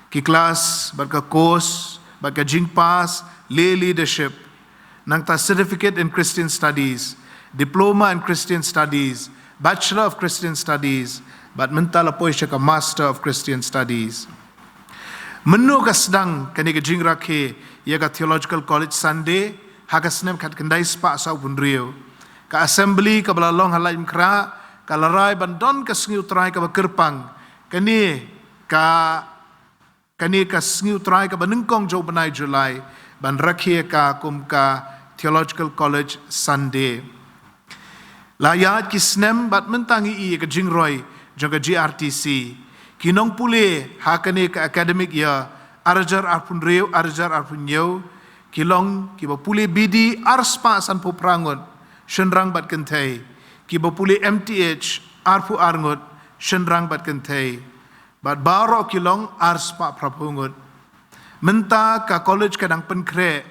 Ki klas bad ka course bad ka jingpass lay leadership. Nangta Certificate in Christian Studies, Diploma in Christian Studies, Bachelor of Christian Studies, bad mynta la poi sha ka Master of Christian Studies. Mynno ka sdang kane ka jingrakhe ïa ka Theological College Sunday? Ha ka snem khatkhyndai spah sawphew hynriew. Ka assembly kaba la long ha Laitumkhrah ka la rai ban don ka sngi U Trai kaba kyrpang. Kane ka kane ka sngi U Trai kaba nyngkong jong u bnai July ban rakhe ka kum ka Theological College Sunday. La ïaid ki snem bad mynta ngi i ka jingroi jong ka G R T C. Ki nongpule ha kane ka academic year ar hajar arphew hynriew ar hajar arphew hynñiew ki long kiba pule B D arspah sanphew phra ngut, shynrang bad kynthei. Kiba pule M T H arphew ar ngut, shynrang bad kynthei. Bad baroh ki long arspah phraphew ngut. Mynta ka college ka dang pynkhreh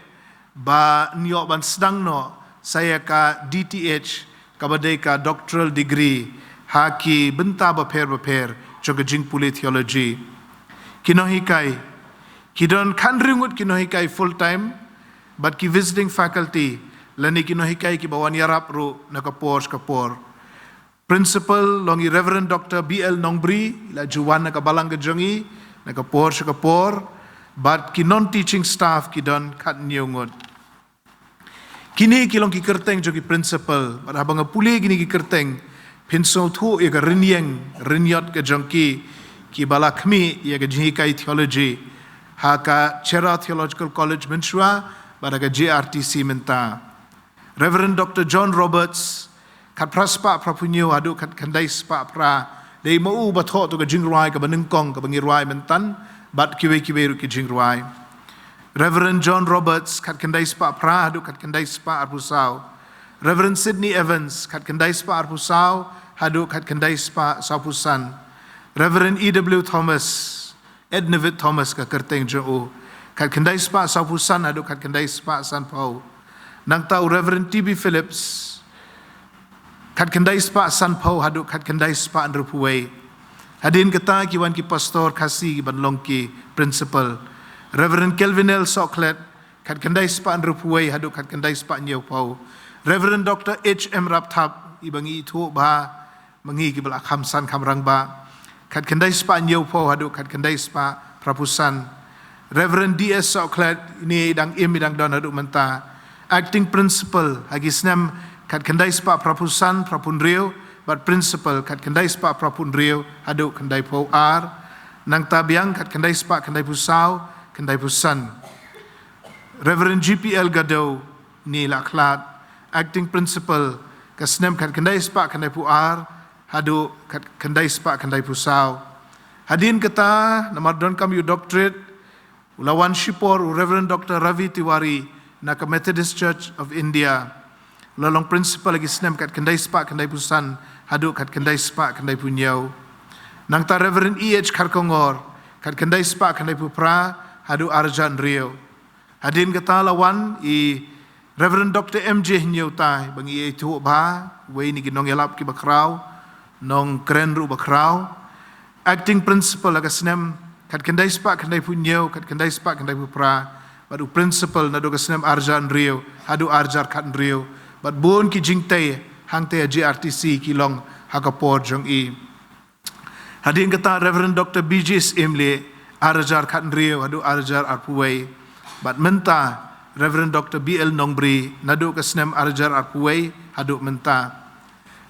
ban ïoh ban sdang noh sa ïa ka D T H kaba dei ka doctoral degree ha ki bynta bapher bapher jong ka jingpule theology. Ki nonghikai ki don khathynriew ngut ki nonghikai full time bad ki visiting faculty lane ki nonghikai kiba wan ïarap ruh na ka por sha ka por. Principal long i Reverend Doctor B L Nongbri, i la ju wan na ka balang ka jong ngi na ka por sha ka por, bad ki non-teaching staff ki don khathynñiew ngut. Kine ki long ki kyrteng jong ki principal, bad haba nga pule kine ki kyrteng phin sngewthuh ïa ka rynïeng rynïot ka jong ki kiba la khmih ïa ka jinghikai theology ha ka Chera Theological College mynshuwa bad ha ka G R T C mynta. Reverend Doctor John Roberts, khatphra spah phraphew hynñiew haduh khatkhyndai spah phra, dei ma u ba thoh ïa ka jingrwai kaba nyngkong kaba ngi rwai mynta bad kiwei kiwei ruh ki jingrwai. Reverend John Roberts, khatkhyndai spah phra haduh khatkhyndai spah arphew saw. Reverend Sidney Evans, khatkhyndai spah arphew saw haduh khatkhyndai spah sawphew san. Reverend E W Thomas, Ednavid Thomas ka kyrteng jong u, khatkhyndai spah sawphew san haduh khatkhyndai spah sanphew. Nangta u Reverend T B Phillips, khatkhyndai spah sanphew haduh khatkhyndai spah hynriewphew wei. Hadien kata ki wan ki pastor Khasi kiban long ki principal. Reverend Kelvin L Sohkhlet, khatkhyndai spah hynriewphew wei haduh khatkhyndai spah hynñiewphew. Reverend Doctor H M Rapthap, iba ngi ithuh bha ma ngi kiba la kham san kham rangbah, khatkhyndai spah hynñiewphew haduh khatkhyndai spah phraphew san. Reverend D S Sohkhlet, ine i dang im i dang don haduh mynta, acting principal ha ki snem khatkhyndai spah phraphew san phraphew hynriew bad principal khatkhyndai spah phraphew hynriew haduh khyndaiphew ar. Nangta biang khatkhyndai spah khyndaiphew saw khyndaiphew san. Reverend G P L Gadew, ine i la khlad, acting principal, ka snem khatkhyndai spah khyndaiphew ar haduh khatkhyndai spah khyndaiphew saw. Hadien kata, namar donkam ïa u doctorate, u la wan shipor u Reverend Doctor Ravi Tiwari na ka Methodist Church of India. U la long principal ha ki snem khatkhyndai spah khyndaiphew san haduh khatkhyndai spah khyndaiphew hynñiew. Nangta Reverend E H Kharkongor, khatkhyndai spah khyndaiphew phra haduh ar hajar hynriew. Hadien kata la wan i Reverend Doctor M J Hynñiewtai, ba ngi ithuh bha, uwei na ki nongïalap kiba khraw, nongkren ruh ba khraw. Acting principal ha ka snem khatkhyndai spah khyndaiphew hynñiew khatkhyndai spah khyndaiphew phra, bad u principal naduh ka snem ar hajar hynriew haduh ar hajar khathynriew, bad bun ki jingtei hangtei ha G R T C ki long ha ka por jong i. Hadien kata Reverend Doctor B J Syiemlieh, ar hajar khathynriew haduh ar hajar arphew wei. Bad mynta Reverend Doctor B L Nongbri, naduh ka snem ar hajar arphew wei haduh mynta.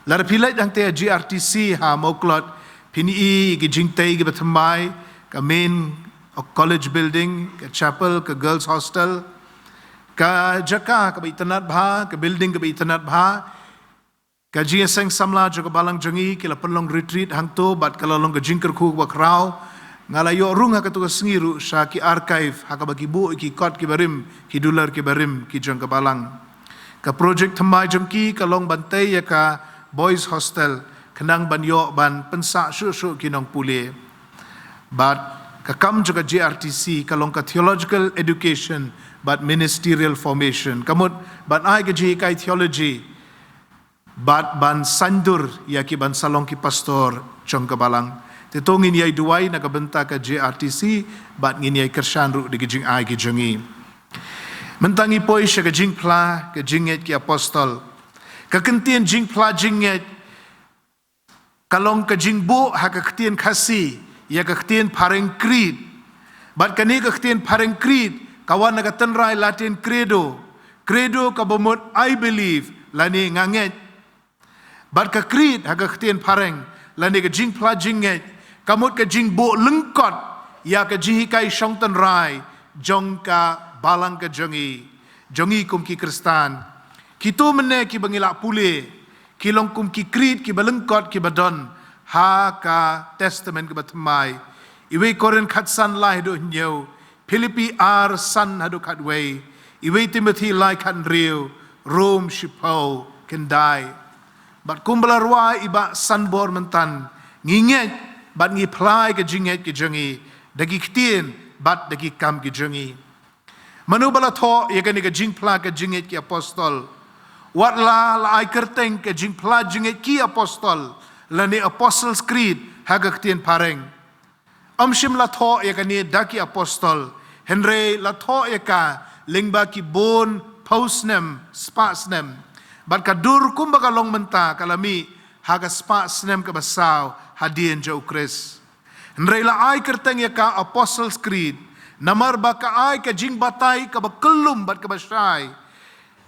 Lada phi leit hangtei ha G R T C ha Mawklod, phin i ki jingtei kiba thymmai, ka main college building, ka chapel, ka girls hostel, ka jaka kaba itynnad bha, ka building kaba itynnad bha, ka jingïaseng samla jong ka balang jong ngi, ki la pynlong retreat hangto, bad ka la long ka jingkyrkhu kaba khraw. Nga la ïoh rung ha kato ka sngi ruh sha ki archive, ha kaba ki buh ki kot kiba rim, ki dular kiba rim, ki jong ka balang. Ka project thymmai jong ki ka long ban tei ïa ka boys hostel, khnang ban ïoh ban pynsah shuh shuh ki nongpule. Bad ka kam jong ka G R T C ka long ka theological education bad ministerial formation. Ka mut ban ai ka jinghikai theology bad ban saiñdur ïa ki ban sa long ki pastor jong ka balang. Te to ngin ïai duwai na ka bynta ka G R T C, bad ngin ïai kyrshan ruh da ki jingai ki jong ngi. Mynta ngi poi sha ka jingphla ka jingngeit ki apostol. Ka kyntien jingphla jingngeit ka long ka jingbuh ha ka ktien Khasi ïa ka ktien phareng creed. Bad kane ka ktien phareng creed ka wan na ka tynrai Latin credo. Credo kaba mut I believe, lane nga ngeit, Bad ka creed ha ka ktien phareng, lane ka jingphla jingngeit, ka mut ka jingbuh lyngkot ïa ka jinghikai shong tynrai jong ka balang ka jong ngi, jong ngi kum ki Khristan. Kito mynne kiba ngi la pule, ki long kum ki creed kiba lyngkot kiba don ha ka Testament kaba thymmai. Iwei Korinth khatsan lai haduh hynñiew, Philippi ar san haduh khatwei, Iwei Timothi lai khathynriew, Rom shiphew khyndai. Bad kumba la rwai i Bah Sanbor mynta, ngi ngeit bad ngi phla ïa ka jingngeit ka jong ngi da ki ktien bad da ki kam ka jong ngi. Mano ba la thoh ïa kane ka jingphla ka jingngeit ki apostol? Wat la la ai kyrteng ka jingphla jingngeit ki apostol, lane Apostles' Creed ha ka ktien phareng, ym shym la thoh ïa kane da ki apostol, hynrei la thoh ïa ka lyngba ki bun phew snem, spah snem. Bad ka dur kumba ka long mynta ka la mih ha ka spah snem kaba saw hadien jong U Khrist. Hynrei la ai kyrteng ïa ka Apostles' Creed namar ba ka ai ka jingbatai kaba kyllum bad kaba shai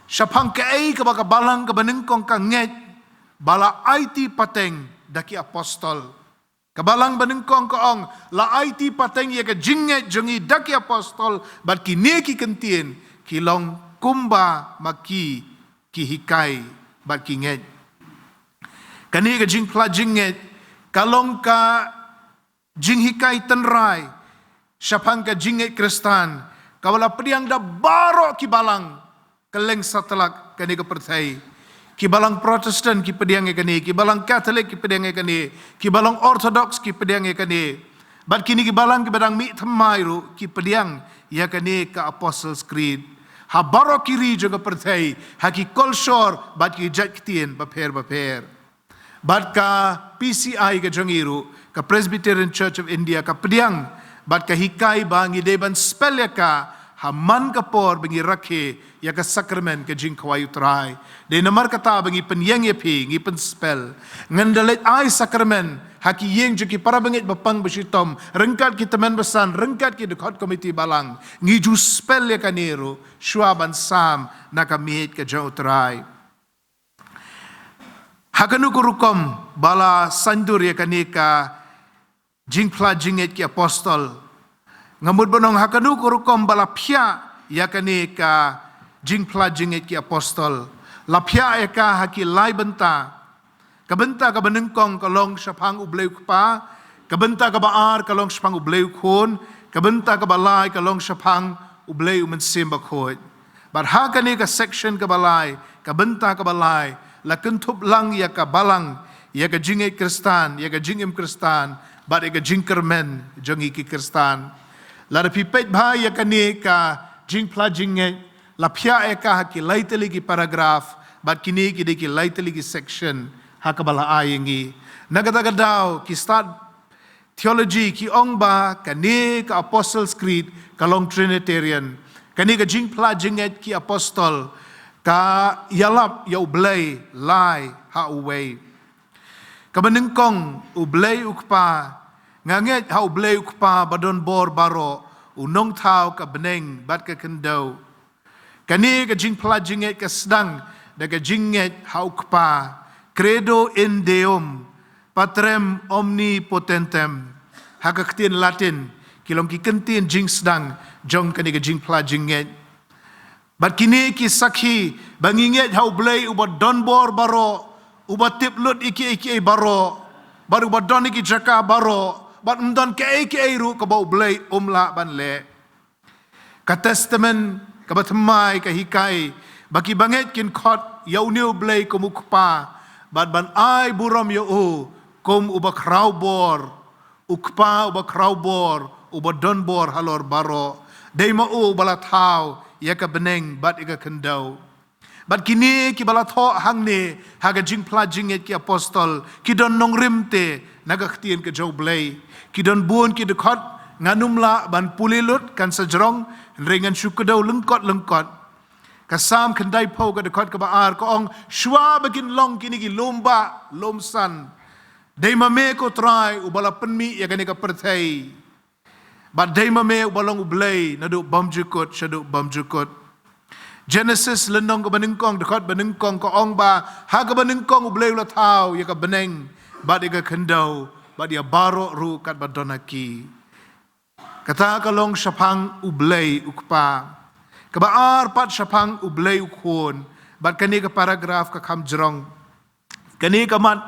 shaphang kaei kaba ka balang kaba nyngkong ka ngeit, ba la aiti pateng da ki apostol. Ka balang banyngkong ka ong, la aiti pateng ïa ka jingngeit jong ngi da ki apostol, bad kine ki kyntien ki long kumba ma ki ki hikai bad ki ngeit. Kane ka jingphla jingngeit ka long ka jinghikai tynrai shaphang ka jingngeit Khristan, kaba la pdiang da baroh ki balang kylleng satlak kane ka pyrthei. Ki balang Protestant ki pdiang ïa kane, ki balang Catholic ki pdiang ïa kane, ki balang Orthodox ki pdiang ïa kane. Bad kine ki balang kiba dang mih thymmai ruh ki pdiang ïa kane ka Apostles' Creed ha baroh ki ri jong ka pyrthei, ha ki kolshor bad ki jait ktien bapher bapher. Bad ka P C I ka jong ngi ruh, ka Presbyterian Church of India, ka pdiang bad ka hikai ba ngi dei ban spell ïa ka ha man ka por ba ngi rakhe ïa ka sakramen ka jingkhawai U Trai. Dei namar kata ba ngi pynïeng ïa phi, ngi pynspell. Ngan da leit ai sakramen ha ki ïing jong ki para bangeit bapang bashitom, ryngkat ki tymmen basan, ryngkat ki dkhot komiti balang. Ngi ju spell ïa kane ruh shuwa ban sam na ka miej ka jong U Trai. Ha kano ka rukom ba la saiñdur ïa kane ka jingphla jingngeit ki apostol? Nga mut ban ong ha kano ka rukom ba la phiah ïa kane ka jingphla jingngeit ki apostol? La phiah ïa ka ha ki lai bynta. Ka bynta kaba nyngkong ka long shaphang U Blei U Kpa, ka bynta kaba ar ka long shaphang U Blei U Khun, ka bynta kaba lai ka long shaphang U Blei U Mynsiem Bakhuid. Bad ha kane ka section kaba lai, ka bynta kaba lai, la kynthup lang ïa ka balang, ïa ka jingngeit Khristan, ïa ka jingim Khristan, bad ïa ka jingkyrmen jong ngi ki Khristan. Lada phi peit bha ïa kane ka jingphla jingngeit, la phiah ïa ka ha ki lai tylli ki paragraph, bad kine ki dei ki lai tylli ki section ha kaba la ai ïa ngi. Na kata ka daw ki stad theology ki ong ba kane ka Apostles' Creed ka long Trinitarian. Kane ka jingphla jingngeit ki apostol ka ïalap ïa U Blei lai ha uwei. Kaba nyngkong, U Blei U Kpa. Nga ngeit ha U Blei U Kpa ba don bor baroh, u nongthaw ka bneng bad ka khyndew. Kane ka jingphla jingngeit ka sdang da ka jingngeit ha U Kpa, Credo in Deum Patrem omnipotentem, ha ka ktien Latin. Ki long ki kyntien jingsdang jong kane ka jingphla jingngeit. Bad kine ki sakhi ba ngi ngeit ha U Blei uba don bor baroh, uba tip lut ïa kiei kiei baroh, bad uba don ïa ki jaka baroh, bad ym don kaei kaei ruh kaba U Blei um lah ban leh. Ka Testament kaba thymmai ka hikai ba ki bangeit kin khot ïa une U Blei kum U Kpa, bad ban ai burom ïa u kum uba khraw bor, U Kpa uba khraw bor, uba don bor halor baroh. Dei ma u uba la thaw ïa ka bneng bad ïa ka khyndew. Bad kine kiba la thoh hangne ha ka jingphla jingngeit ki apostol, ki don nongrim te na ka ktien ka jong U Blei. Ki don bun ki dkhot, ngan ym lah ban pule lut kan sa jrong, hynrei ngan shu kdew lyngkot lyngkot. Ka Salm khyndaiphew ka dkhot kaba ar ka ong, shuwa ba kin long kine ki lum bah lum san, dei ma me ko Trai uba la pynmih ïa kane ka pyrthei. Bad dei ma me uba long U Blei naduh bymjukut shaduh bymjukut. Genesis lynnong kaba nyngkong, dkhot ba nyngkong ka ong ba, ha kaba nyngkong U Blei u la thaw ïa ka bneng bad ïa ka khyndew, bad ïa baroh ruh katba don ha ki. Kata ka long shaphang U Blei U Kpa. Kaba ar pat shaphang U Blei U Khun, bad kane ka paragraph ka kham jrong. Kane ka mat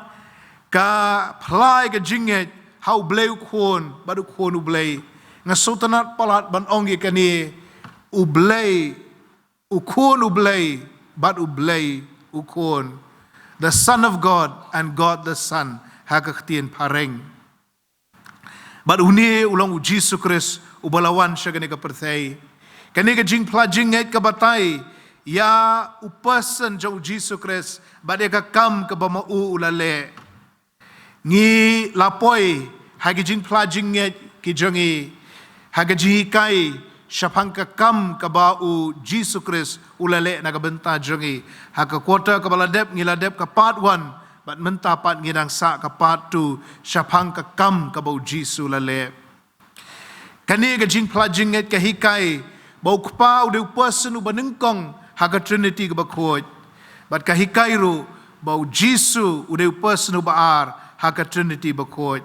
ka phla ïa ka jingngeit ha U Blei U Khun bad U Khun U Blei. Nga sngewtynnat palat ban ong ïa kane, U Blei, U Khun U Blei bad U Blei U Khun. The Son of God and God the Son, ha ka ktien phareng. Bad une u long U Jisu Khrist uba la wan sha kane ka pyrthei. Kane ka jingphla jingngeit ka batai ïa u person jong U Jisu Khrist bad ïa ka kam kaba ma u u la leh. Ngi la poi ha ki jingphla jingngeit ki jong ngi, ha ka jinghikai shaphang ka kam kaba U Jisu Khrist u la leh na ka bynta jong ngi. Ha ka quarter kaba la dep ngi la dep ka part one, bad mynta pat ngi dang sah ka part two shaphang ka kam kaba U Jisu u la leh. Kane ka jingphla jingngeit ka hikai ba U Kpa u dei u person uba nyngkong ha ka Trinity kaba khuid. Bad ka hikai ruh ba U Jisu u dei u person uba ar ha ka Trinity ba khuid.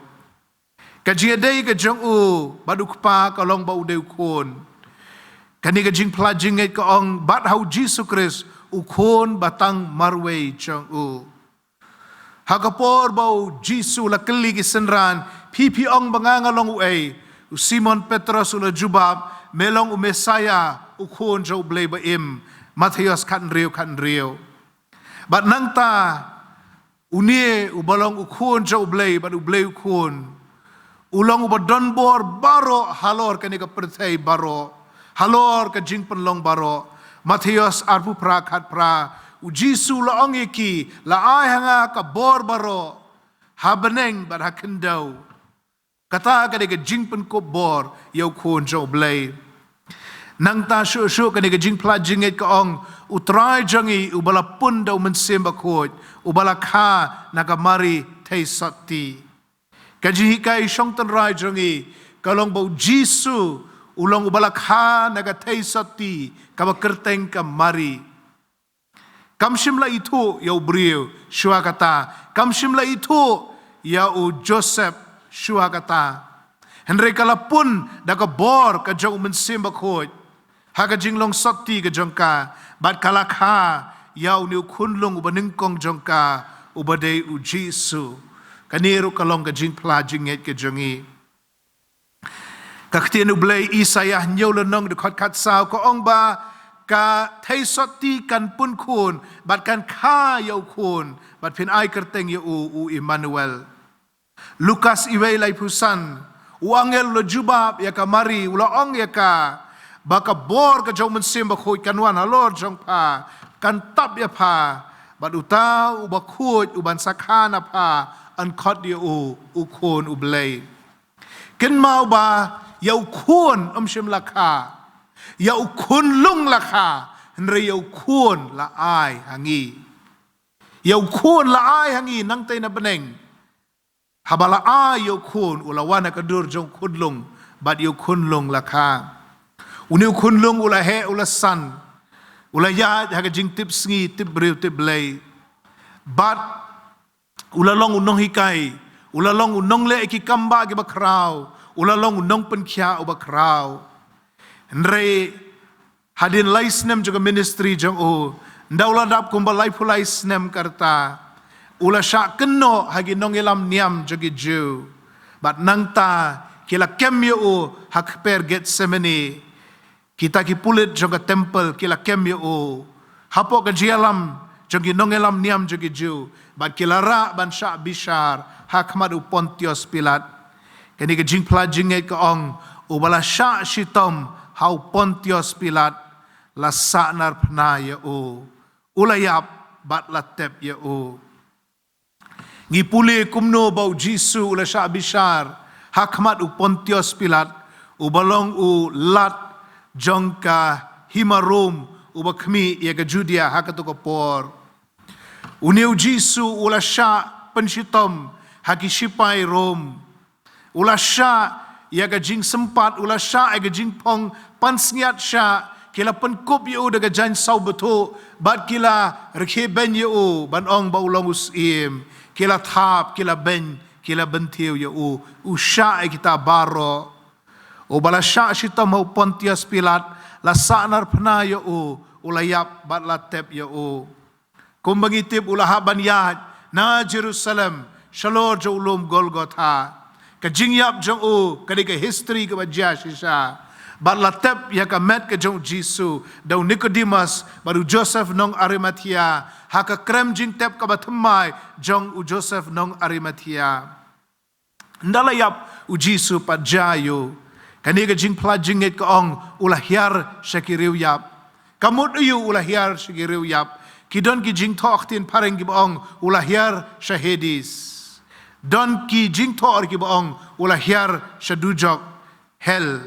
Ka jingïadei ka jong u bad U Kpa ka long ba u dei U Khun. Kane ka jingphla jingngeit ka ong bad ha U Jisu Khrist, U Khun ba tang marwei jong u. Ha ka por ba U Jisu u la kylli ki synran, phi phi ong ba nga nga long uei? U Simon Petros u la jubab, me long U Messaïah, U Khun jong U Blei ba im. Mathaios khathynriew khathynriew. Bad nangta, une uba long U Khun jong U Blei bad U Blei U Khun, u long uba don bor baroh halor kane ka pyrthei baroh, halor ka jingpynlong baroh. Mathaios arphew phra khatphra, U Jisu u la ong ïa ki, la ai ha nga ka bor baroh ha bneng bad ha khyndew. Kata ka dei ka jingpynkup bor ïa U Khun jong U Blei. Nangta shuh shuh kane ka jingphla jingngeit ka ong, U Trai jong ngi uba la pun da U Mynsiem Bakhuid, uba la kha na ka Mari theisotti. Ka jinghikai shong tynrai jong ngi ka long ba U Jisu u long uba la kha na ka theisotti kaba kyrteng ka Mari. Kam shym la ithuh ïa u briew shuwa kata. Kam shym la ithuh ïa u Joseph shuwa kata. Hynrei ka la pun da ka bor ka jong U Mynsiem Bakhuid ha ka jinglong sotti ka jong ka, bad ka la kha ïa une u khunlung uba nyngkong jong ka, uba dei U Jisu. Kane ruh ka long ka jingphla jingngeit ka jong ngi. Ka ktien U Blei, Isaïah hynñiew lynnong dkhot khatsaw, ka ong ba ka theisotti kan pun khun bad kan kha ïa u khun, bad phin ai kyrteng ïa u, U Immanuel. Lukas iwei laiphew san, u angel u la jubab ïa ka Mari, u la ong ïa ka ba ka bor ka jong U Mynsiem Bakhuid kan wan halor jong pha, kan tap ïa pha, bad uta uba khuid uban sa kha na pha yn khot ïa u U Khun U Blei. Kynmaw ba ïa u khun ym shym la kha, ïa u khunlung la kha, hynrei ïa u khun la ai ha ngi. Ïa u khun la ai ha ngi nangtei na bneng. Haba la ai ïa u khun, u la wan ha ka dur jong u khunlung, bad ïa u khunlung la kha. Une u khunlung u la heh, u la san, u la ïaid ha ka jingtip sngi, tip briew, tip Blei. Bad u la long u nonghikai, u la long u nongleh ki kam ba kiba khraw, u la long u nongpynkhiah uba khraw. Hynrei hadien lai snem jong ka ministry jong u, ynda u la dap kumba laiphew lai snem ka rta, u la shah kynnoh ha ki nongïalam niam jong ki Jiw. Bad nangta ki la kem ïa u ha kper Gethsemane. Kita ki pulit jong ka temple ki la kem ïa u hapoh ka jingïalam jong ki nongïalam niam jong ki Jiw, bad ki la rah ban shah bishar ha khmat u Pontius Pilat. Kane ka jingphla jingngeit ka ong, uba la shah shitom ha u Pontius Pilat, la sahnarphna ïa u, u la ïap bad la tep ïa u. Ngi pule kumno ba U Jisu u la shah bishar ha khmat u Pontius Pilat, uba long u lat jong ka hima Rom, uba khmih ïa ka Judea ha kato ka por. Une U Jisu u la shah pynshitom ha ki shipai Rom. U la shah ïa ka jingsympat, u la shah ïa ka jingpang pansngiat shah Ki la pynkup ïa u da ka jaiñ saw bthuh, bad ki la rkhie beiñ ïa u, ban ong ba u long u syiem. Ki la thap, ki la beiñ, ki la bynthiew ïa u, u shah ïa kita baroh. Uba la shah shitom ha u Pontius Pilat, la sahnarphna ïa u, u la ïap bad la tep ïa u. Kumba ngi tip u la hap ban ïaid na Jerusalem, shalor jong u lum Golgotha. Ka jingïap jong u, ka dei ka history kaba jia shisha. Bad la tep ïa ka met ka jong u Jisu, da u Nicodemus, bad u Joseph nong Arimathea, ha ka krem jingtep kaba thymmai jong u Joseph nong Arimathea. Ynda la ïap u Jisu pat jia aïu? Kane ka jingphla jingngeit ka ong u la hiar sha ki riewïap. Ka mut aïu u la hiar sha ki riewïap? Ki don ki jingthoh ktien phareng kiba ong u la hiar sha Hades. Don ki jingthoh kiba ong u la hiar sha dujok, hell.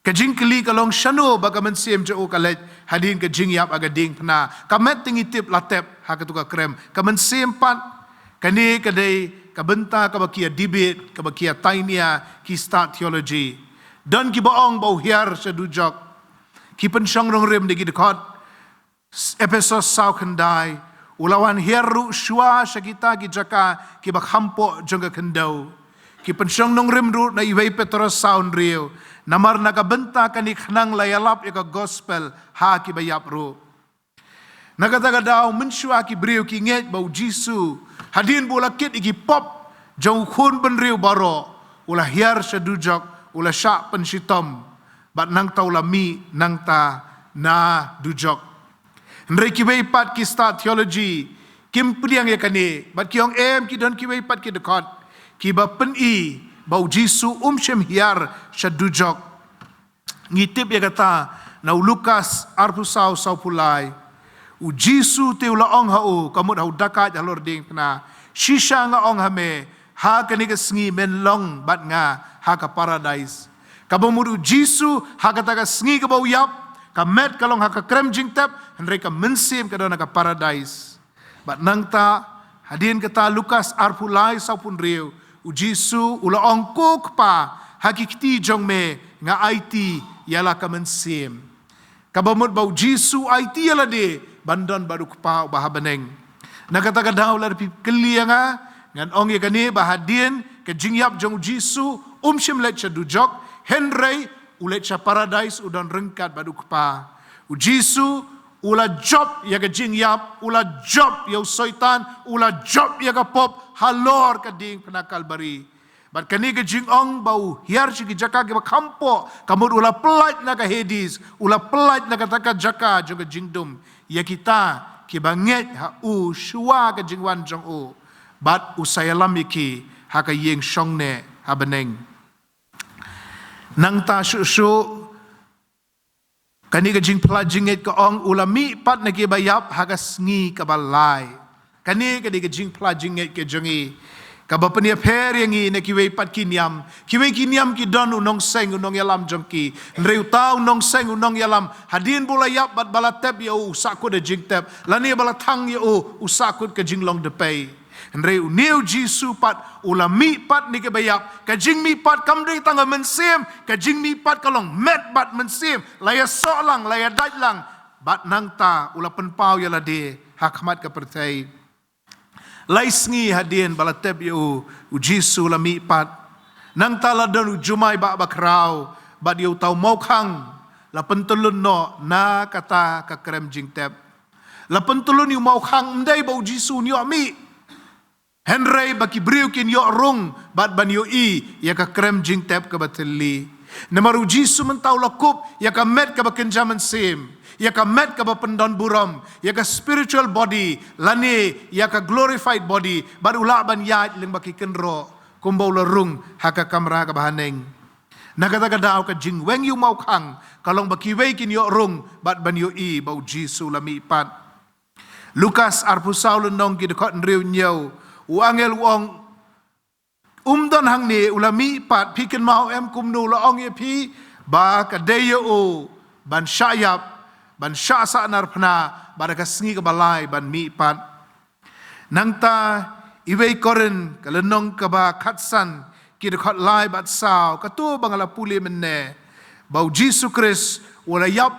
Ka jingkylli ka long shano ba ka mynsiem jong u ka leit hadien ka jingïap ha ka diengphna. Ka met te ngi tip la tep ha katu ka krem. Ka mynsiem pat, kane ka dei ka bynta kaba ki ïa debate, kaba ki ïa tainia ki stad theology. Don kiba ong ba u hiar sha dujok. Ki pynshong nongrim da ki dkhot Ephesos saw khyndai, u la wan hiar ruh shuwa sha kita ki jaka kiba kham poh jong ka khyndew. Ki pynshong nongrim ruh na iwei Petros saw hynriew, namar na ka bynta kane khnang la ïalap ïa ka gospel ha kiba ïap ruh. Na kata ka daw mynshuwa ki briew ki ngeit ba u Jisu, hadien ba u la kit ïa ki pop jong u khun bynriew baroh, u la hiar sha dujok, u la shah pynshitom, bad nangta u la mih nangta na dujok. Hynrei kiwei pat ki stad theology kim pdiang ïa kane, bad ki ong em, ki don kiwei pat ki dkhot kiba pyni ba u Jisu um shym hiar sha dujok. Ngi tip ïa kata na u Lukas arphew saw, sawphew lai. U Jisu te u la ong ha u, ka mut ha u dakait halor diengphna, shisha nga ong ha me, ha kane ka sngi men long bad nga ha ka paradais. Kaba mut u Jisu ha kata ka sngi kaba u ïap, ka met ka long ha ka krem jingtep, hynrei ka mynsiem ka don ha ka paradais. Bad nangta, hadien kata Lukas arphew lai, sawphew hynriew, u Jisu u la ong, ko Kpa, ha ki kti jong me nga aiti ïa la ka mynsiem. Kaba mut ba u Jisu u aiti ïa lade ban don bad u Kpa uba ha bneng. Na kata ka daw lada phi kylli ïa nga, ngan ong ïa kane ba hadien ka jingïap jong u Jisu um shym leit sha dujok, hynrei u leit sha paradais, u don ryngkat bad u Kpa. U Jisu u la jop ïa ka jingïap, u la jop ïa u Soitan, u la jop ïa ka pop halor ka diengphna Kalbari. Bad kane ka jingong ba u hiar sha ki jaka kiba kham poh, ka mut u la pyllait na ka Hades, u la pyllait na kata ka jaka jong ka jingdum, ïa kita kiba ngeit ha u shuwa ka jingwan jong u, bad u sa ïalam ïa ki ha ka ïing shongneh ha bneng. Nangta shuh shuh, kane ka jingphla jingngeit ka ong u la mih pat na kiba ïap ha ka sngi kaba lai. Kane ka dei ka jingphla jingngeit ka jong ngi, kaba pynïapher ïa ngi na kiwei pat ki niam. Kiwei ki niam ki don u nongseng, u nongïalam jong ki. Hynrei uta u nongseng, u nongïalam, hadien ba u la ïap bad ba la tep ïa u, u sahkut da jingtep, lane ba la thang ïa u, u sahkut ka jinglong dpei. Hynrei une u Jisu pat u la mih pat na kiba ïap. Ka jingmih pat kam dei tang ha mynsiem, ka jingmih pat ka long met bad mynsiem, la ïasoh lang, la ïadait lang. Bad nangta u la pynpaw ïa lade ha khmat ka pyrthei. Lai sngi hadien ba la tep ïa u, u Jisu la mih pat. Nangta la don u jumai ba bakhraw, bad ïa uta u mawkhang la pyntyllun noh na kata ka krem jingtep. La pyntyllun ïa u mawkhang, ym dei ba u Jisu un ïoh mih, hynrei ba ki briew kin ïoh rung bad ban ïohi ïa ka krem jingtep kaba thylli. Namar u Jisu mynta u la kup ïa ka met kaba kynja mynsiem, ïa ka met kaba pyndon burom, ïa ka spiritual body, lane ïa ka glorified body, bad u lah ban ïaid lyngba ki kynroh kumba u la rung ha ka kamra kaba haneng. Na kata ka daw ka jingweng ïa u mawkhang ka long ba kiwei kin ïoh rung bad ban ïohi ba u Jisu la mih pat. Lukas arphew saw, lynnong, ki dkhot hynriew hynñiew, u angel u ong, um don hangne, u la mih pat. Phi kynmaw em kumno u la ong ïa phi ba ka dei ïa u ban shah ïap, ban shah sahnarphna, bad ha ka sngi kaba lai ban mih pat? Nangta iwei Korinth ka lynnong kaba khatsan, ki dkhot lai bad saw, kato ba nga la pule mynne. ba u Jisu Khrist u la ïap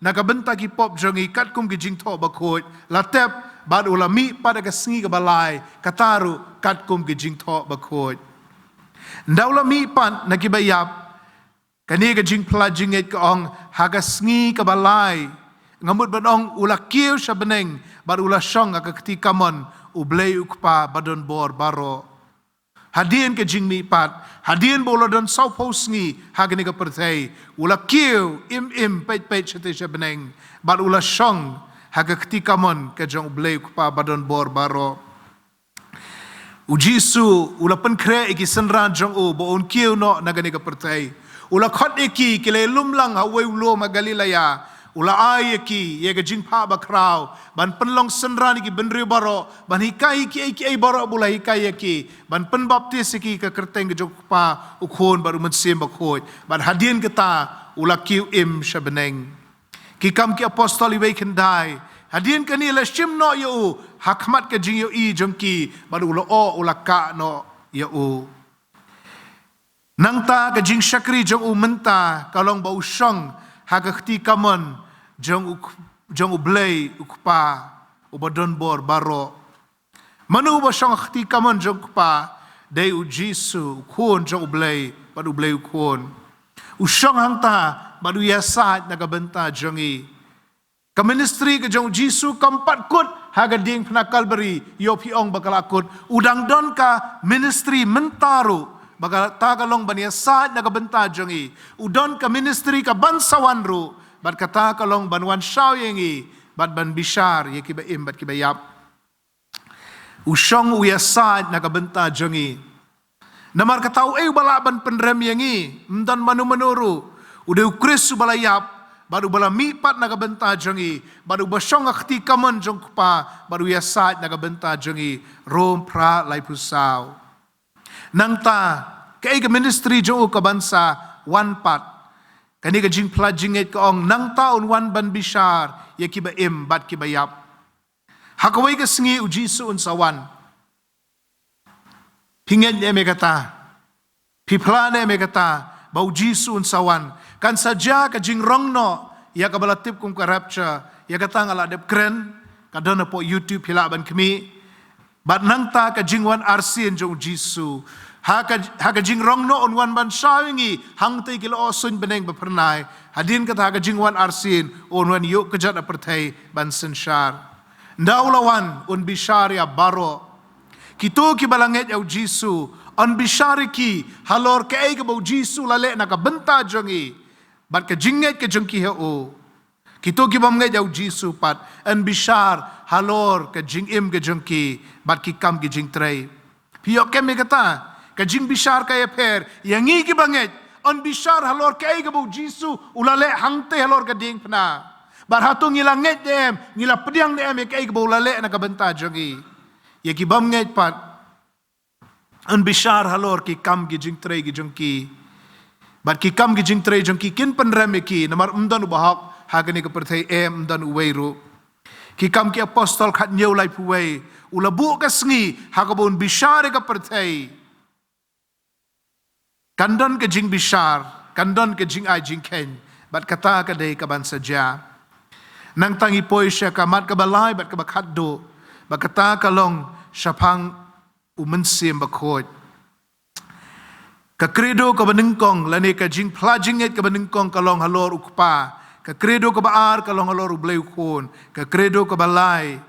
na ka bynta ki pop jong ngi katkum ki jingthoh bakhuid, la tep bad u la mih pat ha ka sngi kaba lai, kata ruh katkum ki jingthoh bakhuid. Ynda u la mih pat na kiba ïap, kane ka jingphla jingngeit ka ong, ha ka sngi kaba lai, nga mut ban ong, u la kiew sha bneng bad u la shong ha ka kti kamon U Blei U Kpa badonbor baroh. Hadien ka jingmihpat, hadien ba u la don sawphew sngi ha kane ka pyrthei, u la kiew im im peit peit shatei sha bneng bad u la shong ha ka kti kamon ka jong U Blei U Kpa badonbor baroh. U Jisu u la pynkhreh ïa ki synran jong u ba un kiew noh na kane ka pyrthei. U la khot ïa ki, ki la lum lang ha uwei u lum ha Galilea. U la ai ïa ki ïa ka jingphah bakhraw ban pynlong synran ïa ki bynriew baroh, ban hikai ïa ki ei ki ei baroh ba u la hikai ïa ki, ban pynbaptis ïa ki ha ka kyrteng ka jong U Kpa, U Khun bad U Mynsiem Bakhuid. Bad hadien kata u la kiew im sha bneng. Ki Kam ki Apostol uwei khyndai, hadien kane la shim noh ïa u ha khmat ka jingïohi jong ki bad u la oh, u la kah noh ïa u. Nangta ka jingshakri jong u mynta ka long ba u shong ha ka kti kamon jong u, jong U Blei U Kpa, uba donbor baroh. Mano uba shong ha ka kti kamon jong U Kpa? Dei u Jisu, U Khun jong U Blei bad U Blei U Khun. U shong hangta bad u ïasaid na ka bynta jong ngi. Ka ministry ka jong u Jisu kam pat kut ha ka diengphna Kalbari, ïoh phi ong ba ka la kut. U dang don ka ministry mynta ruh, ba kata ka long ban ïasaid na ka bynta jong ngi. U don ka ministry kaban sa wan ruh, bad kata ka long ban wan shaw ïa ngi bad ban bishar ïa kiba im bad kiba ïap. U shong u ïasaid na ka bynta jong ngi. Namar kata uei uba lah ban pynrem ïa ngi? Ym don mano mano ruh. U dei U Khrist uba la ïap bad uba la mihpat na ka bynta jong ngi, bad uba shong ha ka kti kamon jong U Kpa bad u ïasaid na ka bynta jong ngi. Rom phra, laiphew saw. Nangta kaei ka ministry jong u kaban sa wan pat? Kane ka jingphla jingngeit ka ong, nangta un wan ban bishar ïa kiba im bad kiba ïap. Ha kawei ka sngi u Jisu un sa wan. Phi ngeit ne em ïa kata? Phi phla ne em ïa kata ba u Jisu un sa wan? Kan sa jia ka jingrong noh ïa kaba la tip kum ka rapture. Ïa kata nga la dep kren, ka don hapoh YouTube, phi lah ban khmih. Bad nangta ka jingwan arsien jong u Jisu. Ha ka, ha ka jingrong noh un wan ban shaw ïa ngi hangtei ki lyoh suiñ bneng ba phyrnai. Hadien kata ha ka jingwan arsien un wan ïuh kjat ha pyrthei ban synshar. Ynda u la wan un bishar ïa baroh. Kito kiba la ngeit ïa u Jisu, un bishar ïa ki halor kaei kaba u Jisu u la leh na ka bynta jong ngi bad ka jingngeit ka jong ki ha u. Kito kibym ngeit ïa u Jisu pat, un bishar halor ka jingim ka jong ki bad ki kam ki jingtrei. Phi ïoh kem ïa kata? Ka jingbishar ka ïapher. Ïa ngi kiba ngeit, un bishar halor kaei kaba u Jisu u la leh hangtei halor ka diengphna. Bad hato ngi la ngeit ne em, ngi la pdiang ne em ïa kaei kaba u la leh na ka bynta jong ngi? Ïa kibym ngeit pat, un bishar halor ki kam ki jingtrei ki jong ki. Bad ki kam ki jingtrei jong ki kin pynrem ïa ki, namar ym don uba hok ha kane ka pyrthei, em, ym don uwei ruh. Ki Kam ki Apostol khathynñiew, laiphew wei, u la buh ka sngi ha kaba un bishar ïa ka pyrthei. Kan don ka jingbishar, kan don ka jingai jingkheiñ, bad kata ka dei kaban sa jia. Nangta ngi poi sha ka mat kaba lai bad kaba khatduh, bad kata ka long shaphang u Mynsiem Bakhuid. Ka credo kaba nyngkong lane ka jingphla jingngeit kaba nyngkong ka long halor u Kpa. Ka credo kaba ar ka long halor u Blei u Khun. Ka credo kaba lai,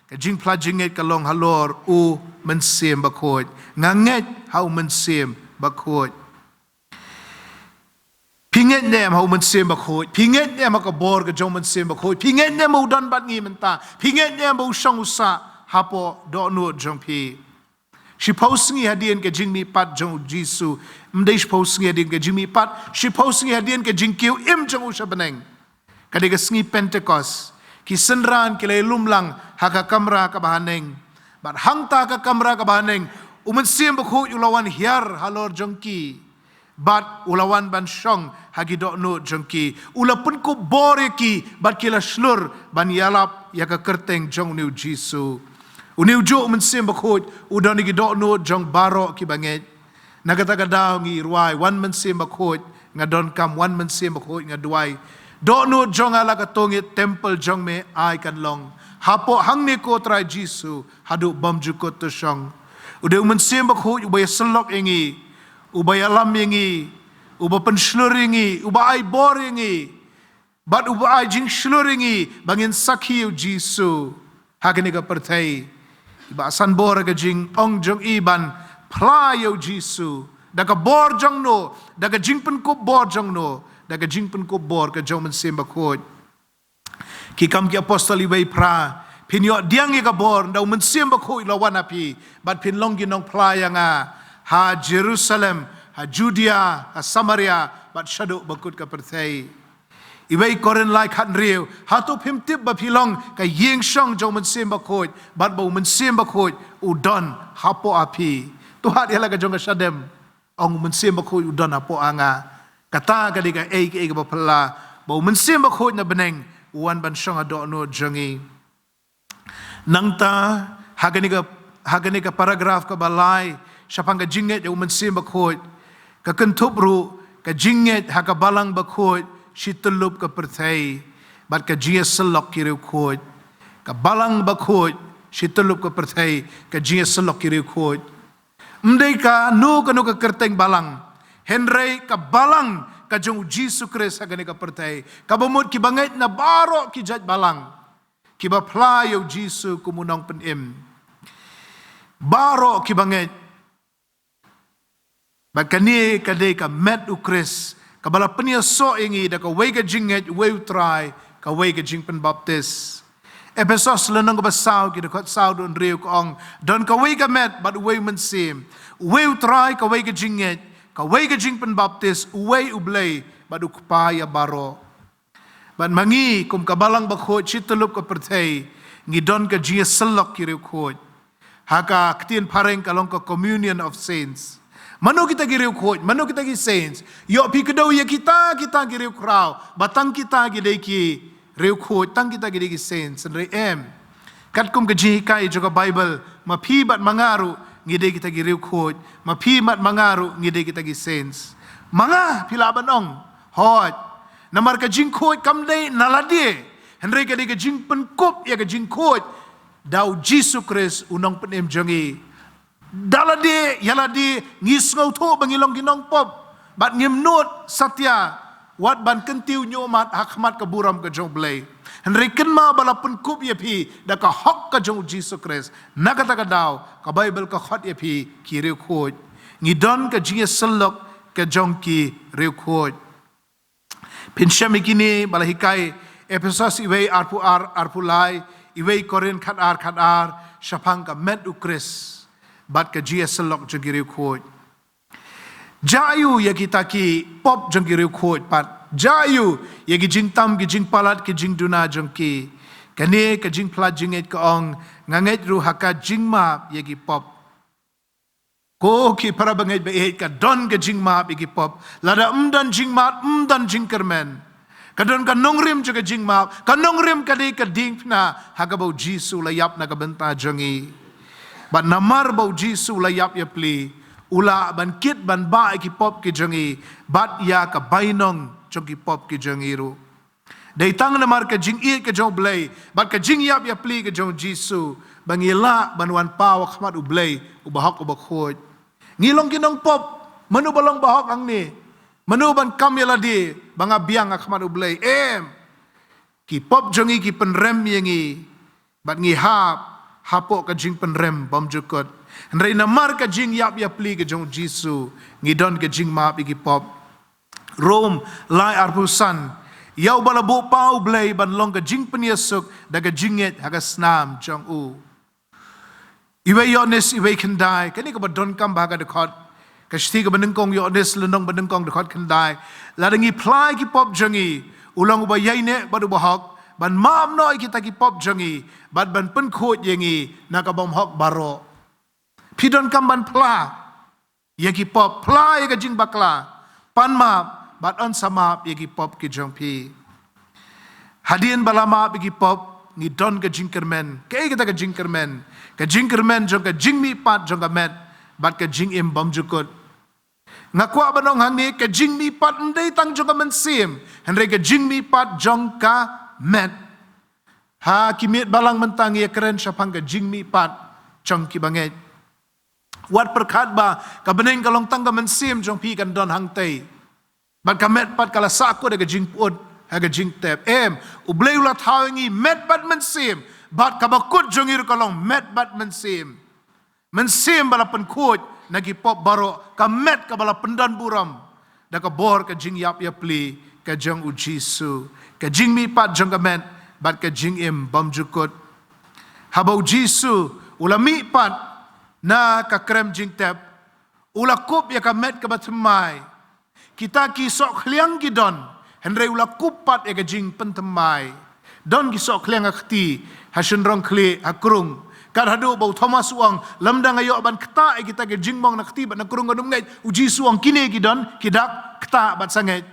ka jingphla jingngeit ka long halor u Mynsiem Bakhuid. Nga ngeit ha u Mynsiem Bakhuid. Phi ngeit ne em ha u Mynsiem Bakhuid? Phi ngeit ne em ha ka bor ka jong u Mynsiem Bakhuid? Phi ngeit ne em ba u don bad ngi mynta? Phi ngeit ne em ba u shong u sah hapoh dohnud jong phi? Shiphew sngi hadien ka jingmihpat jong u Jisu, ym dei shiphew sngi hadien ka jingmihpat, shiphew sngi hadien ka jingkiew im jong u sha bneng, ka dei ka sngi Pentekost, ki synran ki la ïalum lang ha ka kamra kaba haneng. Bad hangta ka kamra kaba haneng, u Mynsiem Bakhuid u la wan hiar halor jong ki. Bad u la wan ban shong ha ki dohnud jong ki. U la pynkup bor ïa ki, bad ki la shlur ban ïalap ïa ka kyrteng jong une u Jisu. Une u juh u Mynsiem Bakhuid u don ha ki dohnud jong baroh kiba ngeit. Na kata ka daw ngi rwai, Wan Mynsiem Bakhuid, nga donkam, wan Mynsiem Bakhuid, nga duwai. Dohnud jong nga la ka tongit, temple jong me ai kan long. Hapoh hangne ko Trai Jisu, haduh bymjukut to shong. U dei u Mynsiem Bakhuid uba ïasyllok ïa ngi, uba ïalam ïa ngi, uba pynshlur ïa ngi, uba ai bor ïa ngi. Bad uba ai jingshlur ïa ngi ba ngin sakhi ïa u Jisu ha kane ka pyrthei. Iba san bor ka jingong jong i ban phla ïa u Jisu. Da ka bor jong no, da ka jingpynkup bor jong no, da ka jingpynkup bor ka jong u Mynsiem Bakhuid. Ki Kam ki Apostol iwei phra, phin ïoh pdiang ïa ka bor, da u Mynsiem Bakhuid u la wan ha phi, bad phin long ki nongphla ïa nga, ha Jerusalem, ha Judea, ha Samaria, bad shaduh bakut ka pyrthei. Iwei Korinth lai khathynriew, hato phim tip ba phi long ka ïing shong jong u Mynsiem Bakhuid, bad ba u Mynsiem Bakhuid u don hapoh ha phi. To hat ïa la ka jong ka shadem, ong u Mynsiem Bakhuid u don hapoh ha nga. Kata ka dei kaei kaei kaba phylla, ba u Mynsiem Bakhuid na bneng u wan ban shong ha dohnud jong ngi. Nangta, ha kane ka, ha kane ka paragraph kaba lai, shaphang ka jingngeit ïa u Mynsiem Bakhuid, ka kynthup ruh, ka jingngeit ha ka Balang Bakhuid, shi tyllup ka pyrthei, bad ka jingïasyllok ki riewkhuid. Ka Balang Bakhuid, shi tyllup ka pyrthei, ka jingïasyllok ki riewkhuid. Ym dei kano kano ka kyrteng balang, hynrei ka Balang ka jong u Jisu Khrist ha kane ka pyrthei, kaba mut kiba ngeit na baroh ki jait balang. Kiba phla ïa u Jisu kum u Nongpynim. Baroh kiba ngeit. Bad kane ka dei ka met u Khrist, kaba la pynïasoh ïa ngi da kawei ka jingngeit, uwei u Trai, kawei ka jingpynbaptis. Ephesos lynnong kaba saw, ki dkhot saw haduh hynriew ka ong, don kawei ka met, bad uwei u Mynsiem, uwei u Trai, kawei ka jingngeit, kawei ka jingpynbaptis, uwei u Blei, bad u Kpa ïa baroh. Bad ma ngi kum ka Balang Bakhuid shi tyllup ka pyrthei, ngi don ka jingïasyllok ki riewkhuid. Ha ka ktien phareng ka long ka Communion of Saints. Mano kita ki riewkhuid, mano kita ki saints? Ïoh phi kdew ïa kita, kita ki riewkhraw, ba tang kita ki dei ki riewkhuid, tang kita ki dei ki saints, hynrei em. Katkum ka jinghikai jong ka Baibl, ma phi bad ma nga ruh ngi dei kita ki riewkhuid, ma phi bad ma nga ruh ngi dei kita ki saints. Ma nga phi lah ban ong, hooid. Namar ka jingkhuid kam dei na lade, hynrei ka dei ka jingpynkup ïa ka jingkhuid da u Jisu Khrist u Nongpynim jong ngi. Da lade ïa lade ngi sngewthuh ba ngi long ki nongpop, bad ngim nud satia wat ban kyntiew ñiuhmat ha khmat ka burom ka jong u Blei. Hynrei kynmaw ba la pynkup ïa phi da ka hok ka jong u Jisu Khrist. Na kata ka daw ka Baibl ka khot ïa phi ki riewkhuid. Ngi don ka jingïasyllok ka jong ki riewkhuid. Phin shem ïa kine ba la hikai, Ephesos iwei arphew ar, arphew lai, iwei Korinth khatar, khatar, shaphang ka met u Khrist bad ka jingïasyllok jong ki riewkhuid. Jah aiu ïa kita ki pop jong ki riewkhuid pat? Jah aiu ïa ki jingtam, ki jingpalat, ki jingduna jong ki? Kane ka jingphla jingngeit ka ong, nga ngeit ruh ha ka jingmap ïa ki pop. Ko ki para bangeit ba ïeit, ka don ka jingmap ïa ki pop. Lada ym don jingmap, ym don jingkyrmen. Ka don ka nongrim jong ka jingmap, ka nongrim ka dei ka diengphna ha kaba u Jisu u la ïap na ka bynta jong ngi. Bad namar ba u Jisu u la ïap ïapli, u lah ban kit ban bah ïa ki pop ki jong ngi, bad ïa ka bainong jong ki pop ki jong ngi ruh. Dei tang namar ka jingïeit ka jong u Blei bad ka jingïap ïapli ka jong u Jisu ba ngi lah ban wan paw ha khmat u Blei u bahok u bakhuid. Ngi long ki nongpop, mano ba long bahok hangne? Mano ban kam ïa lade ba nga biang ha khmat u Blei? Em. Ki pop jong ngi ki pynrem ïa ngi, bad ngi hap hapoh ka jingpynrem bymjukut. Hynrei namar ka jingïap ïapli ka jong u Jisu, ngi don ka jingmap ïa ki pop. Rom lai arphew san. Ïa uba la buh paw u Blei ban long ka jingpynïasuk da ka jingngeit ha ka snam jong u. Iwei Ïoannis iwei khyndai, kane kaba donkam bha ka dkhot. Ka shithi kaba nyngkong Ïoannis lynnong ba nyngkong dkhot khyndai. Lada ngi phla ïa ki pop jong ngi, u long uba ïaineh bad u bahok ban map noh ïa kita ki pop jong ngi bad ban pynkhuid ïa ngi na ka bymhok baroh. Phi donkam ban phla ïa ki pop, phla ïa ka jingbakla, pan map bad yn sa map ïa ki pop ki jong phi. Hadien ba la map ïa ki pop, ngi don ka jingkyrmen. Kaei kata ka jingkyrmen? Ka jingkyrmen jong ka jingmihpat jong ka met bad ka jingim bymjukut. Nga kwah ban ong hangne ka jingmihpat ym dei tang jong ka mynsiem, hynrei ka jingmihpat jong ka met. Ha ki miet balang mynta ngi ïa kren shaphang ka jingmihpat jong ki bangeit. Wat pyrkhat ba ka bneng ka long tang ka mynsiem jong phi kan don hangtei. Bad ka met pat ka la sahkut ha ka jingpyut, ha ka jingtep. Em, U Blei u la thaw ïa ngi met bad mynsiem. Bad kaba kut jong ngi ruh ka long met bad mynsiem. Mynsiem ba la pynkhuid na ki pop baroh, ka met kaba la pyndon burom da ka bor ka jingïap ïapli ka jong U Jisu, ka jingmihpat jong ka met bad ka jingim bymjukut. Haba U Jisu u la mihpat na ka krem jingtep, u la kup ïa ka met kaba thymmai. Kita ki sohkhliang ki don, hynrei u la kup pat ïa ka jingpynthymmai. Don ki sohkhliang ha kti, ha shynrong khlieh, ha krung. Kat haduh ba u Thomas u ong, lymda nga ïoh ban ktah ïa kita ki jingmong na kti bad na krung kan ym ngeit. U Jisu u ong kine ki don, ki dak ktah bad sa ngeit.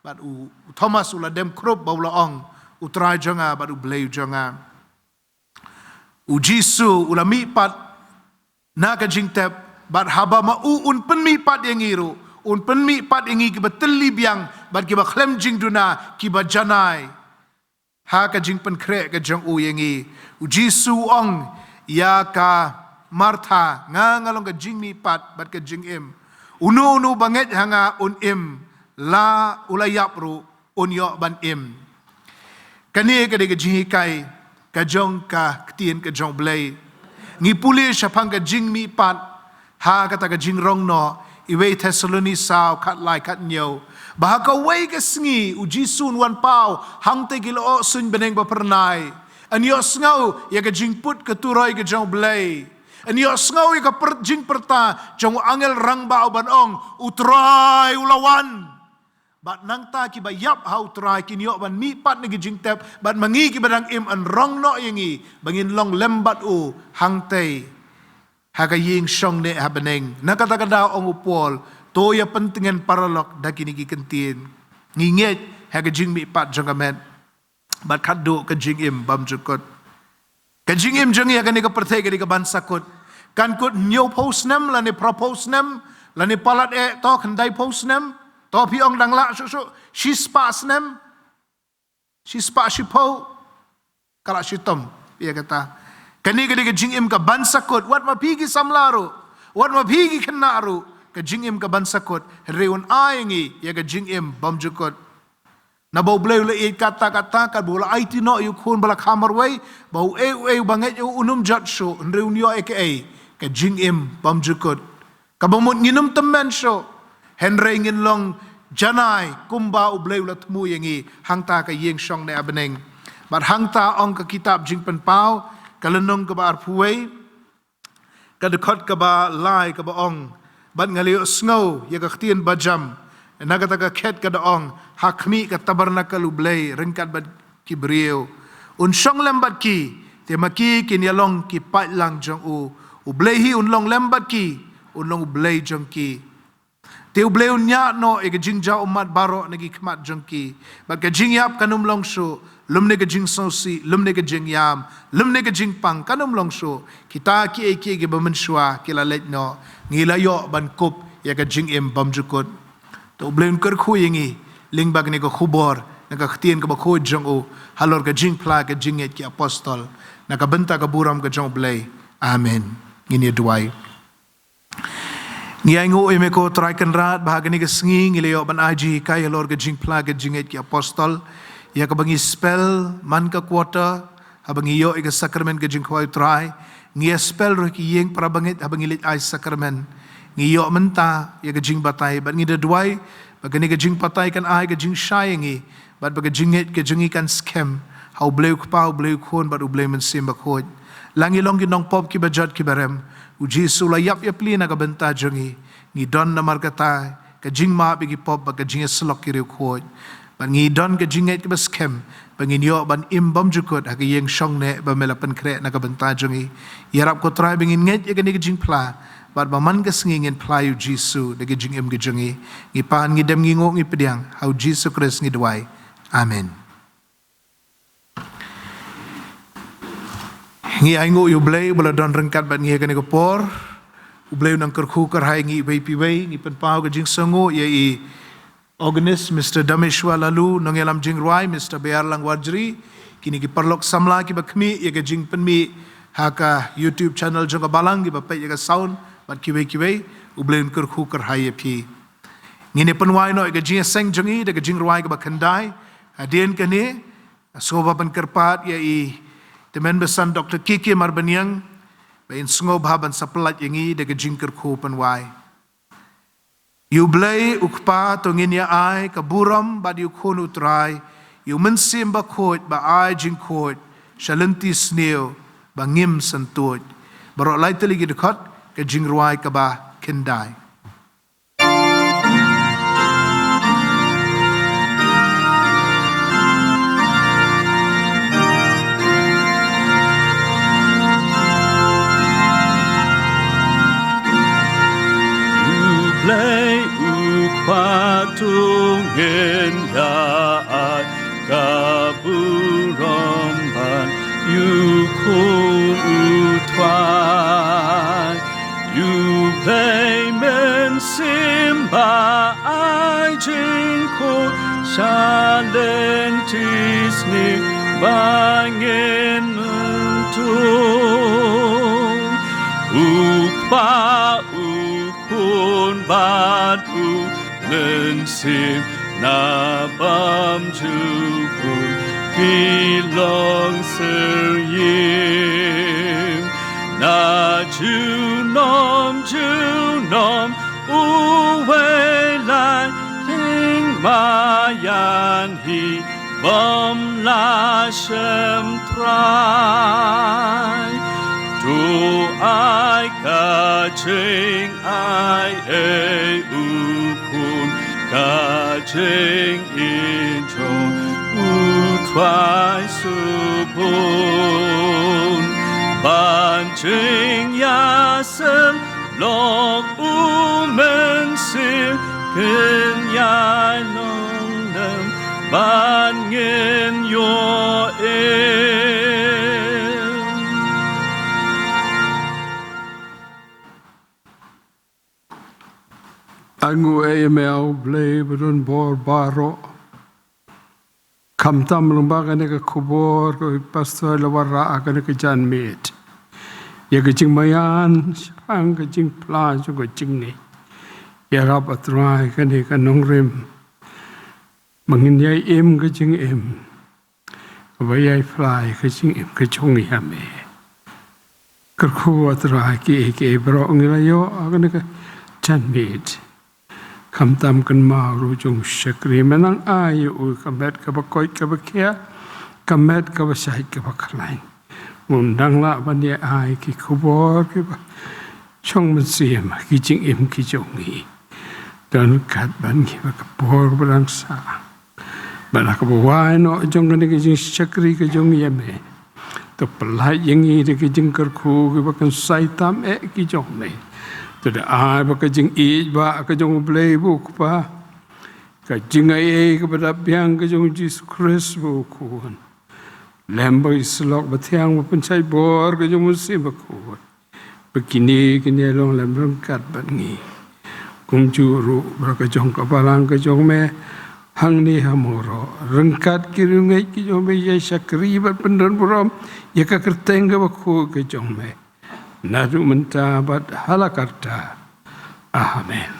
Bad u, u Thomas u la dem khrup bad u la ong, U Trai jong nga bad U Blei jong nga. U Jisu u la mihpat na ka jingtep, bad haba ma u un pynmihpat ïa ngi ruh, un pynmihpat ïa ngi kiba tylli biang bad kiba khlem jingduna, kiba janai ha ka jingpynkhreh ka jong u ïa ngi. U Jisu u ong ïa ka Martha, nga nga long ka jingmihpat bad ka jingim. Uno uno ba ngeit ha nga un im, la u la ïap ruh un ïoh ban im. Kane ka dei ka jinghikai ka jong ka ktien ka jong U Blei. Ngi pule shaphang ka jingmihpat ha kata ka jingrong noh, Iwei Thessaloni saw, khatlai khathynñiew. Ba ha kawei ka sngi U Jisu un wan paw hangtei ki lyoh suiñ bneng ba phyrnai. Yn ïohsngew ïa ka jingput ka turoi ka jong U Blei. Yn ïohsngew ïa ka pyr-, jingpyrta jong u angel rangbah uban ong, U Trai u la wan. Bad nangta kiba ïap ha U Trai kin ïoh ban mihpat na ki jingtep, bad ma ngi kiba dang im yn rong noh ïa ngi ba ngin long lem bad u hangtei ha ka ïing shong neh ha bneng. Na kata ka daw ong u Paul, to ïa pyntngen paralok da kine ki kyntien. Ngi ngeit ha ka jingmihpat jong ka met bad khatduh ka jingim bymjukut. Ka jingim jong ngi ha kane ka pyrthei ka dei ka ban sa kut. Kan kut hynñiewphew snem lane phraphew snem lane palat eh to khyndaiphew snem. To phi ong dang lah shuh shuh shispah snem, shispah shiphew, ka lah shitom. Ïa kata, kane ka dei ka jingim ka ban sa kut. Wat ma phi ki samla ruh, wat ma phi ki khynnah ruh, ka jingim ka ban sa kut. Hynrei un ai ngi ïa ka jingim bymjukut. Naba U Blei u la ïeit katta katta, katba u la aiti noh ïa u Khun ba la kha marwei, ba uei uei uba ngeit ïa u un ym jot shuh, hynrei un ïoh ïa kaei? Ka jingim bymjukut. Kaba mut ngin ym tymmen shuh, hynrei ngin long janai kumba U Blei u la thmu ïa ngi hangta ka ïing shong neh ha bneng. Bad hangta ong ka kitab Jingpynpaw, ka lynnong kaba arphew wei, ka dkhot kaba lai kaba ong, bad nga la ïohsngew ïa ka ktien bajam na kata ka khet ka da ong, ha khmih ka tabernacle U Blei ryngkat bad ki briew. Un shong lem bad ki, te ma ki kin ïa long ki paidlang jong u. U Blei hi un long lem bad ki, un long U Blei jong ki. Te U Blei un ñiah noh ïa ka jingjaw ummat baroh na ki khmat jong ki. Bad ka jingïap kan ym long shuh, lymne ka jingsngewsih, lymne ka jingïam, lymne ka jingpang kan ym long shuh. Kita kiei kiei kiba mynshuwa ki la leit noh. Ngi la ïoh ban kup ïa ka jingim bymjukut. To U Blei un kyrkhu ïa ngi lyngba kane ka khubor na ka ktien kaba khuid jong u, halor ka jingphla ka jingngeit ki apostol, na ka bynta ka burom ka jong U Blei. Amen. Ngin ïa duwai. Ngi ainguh ïa me ko Trai Kynrad, ba ha kane ka sngi ngi la ïoh ban ai jinghikai halor ka jingphla ka jingngeit ki apostol, ïa kaba ngi spell man ka quarter, haba ngi ïoh ïa ka sakramen ka jingkhawai U Trai. Ngi ïa spell ruh ki ïing para bangeit haba ngi leit ai sakramen. Ngi ïoh mynta ïa ka jingbatai, bad ngi da duwai ba kane ka jingbatai kan ai ka jingshai ïa ngi, bad ba ka jingngeit ka jong ngi kan skhem ha U Blei U Kpa, U Blei U Khun, bad U Blei Mynsiem Bakhuid. La ngi long ki nongpop kiba jot kiba rem, U Jisu u la ïap ïapli na ka bynta jong ngi. Ngi don namar kata ka jingmap ïa ki pop bad ka jingïasyllok ki riewkhuid. Bad ngi don ka jingngeit kaba skhem ba ngin ïoh ban im bymjukut ha ka ïing shong neh ba me la pynkhreh na ka bynta jong ngi. Ïarap ko Trai ba ngin ngeit ïa kane ka jingphla, bad ba man ka sngi ngin phla ïa U Jisu da ka jingim ka jong ngi. Ngi pan, ngi dem, ngi nguh, ngi pdiang, ha U Jisu Khrist ngi duwai. Amen. Ngi ainguh ïa U Blei ba u la don ryngkat bad ngi ha kane ka por. U Blei un nang kyrkhu kyrhai ngi iwei pa iwei. Ngi pynpaw ka jingsngewnguh ïa i organist Mister Dameshwar Laloo, nongïalam jingrwai Mister Bayarlang Warjri, kine ki paralok samla kiba khmih ïa ka jingpynmih ha ka YouTube channel jong ka balang, kiba peit ïa ka sound bad kiwei kiwei. U Blei un kyrkhu kyrhai ïa phi. Ngin ïa pynwai noh ïa ka jingïaseng jong ngi da ka jingrwai kaba khyndai. Hadien kane, sngewbha ban kyrpad ïa i Tymmen Basan Doctor K K Marbaniang ba in sngewbha ban sa pyllait ïa ngi da ka jingkyrkhu pynwai. Ïa U Blei U Kpa to ngin ïa ai ka burom bad ïa U Khun U Trai, ïa U Mynsiem Bakhuid ba ai jingkhuid sha lynti sniew ba ngim syntuid. Baroh lai tylli ki dkhot, ka jingrwai kaba khyndai. U Blei U Kpa to ngin ïa ai ka burom ban ïa U Khun U Trai. Ïa U Blei Mynsiem ba ai jingkhuid sha lynti sniew ba ngin mynta. U Kpa, U Khun bad U Mynsiem, na bymjukut ki long syriem. Na junom junom uwei lai tyngmaïan hi bym la shem Trai. To ai ka jingai ei, U Khun, ka jingim jong U Trai subun. Ban jingïaseng lok U Mynsiem, kin ïai long lem ban ngin ïoh im. Ai nguh ïa me, A Blei ba don bor baroh. Khamtam lyngba kane ka khubor kaba i pastor la wanrah ha kane ka janmiet, ïa ka jingmaïan shaphang ka jingphla jong ka jingngeit. Ïarap, A Trai, kane ka nongrim ba ngin ïai im ka jingim kaba ïai phla ïa ka jingim ka jong ngi ha me. Kyrkhu, A Trai, kiei kiei baroh ngi la ïoh ha kane ka janmiet. Khamtam kynmaw ruh jong u shakri, me nang ai ïa u ka met kaba koit kaba khiah, ka met kaba shait kaba khlaiñ. Ba un dang lah ban ïa ai ki khubor kiba shong mynsiem ha ki jingim ki jong ngi. Don ryngkat bad ngi ha ka por ba dang sah. Bad ha kaba wai noh jong kane ka jingshakri ka jong ngi, ïa me to pyllait ïa ngi da ki jingkyrkhu kiba kynsai tam eh ki jong me. To da ai ba ka jingïeit ba ka jong U Blei ba U Kpa, ka jingaiei kaba dap biang ka jong U Jisu Khrist ba U Khun, lem bad ki syllok bathiang ba pynshait bor ka jong U Mynsiem Bakhuid, ba kine kin ïai long lem ryngkat bad ngi. Kumjuh ruh bad ka jong ka balang ka jong me hangne ha Mawroh, ryngkat ki riewngeit ki jong me, ïai shakri bad pyndonburom ïa ka kyrteng kaba khuid ka jong me, naduh mynta bad hala karta. Amen.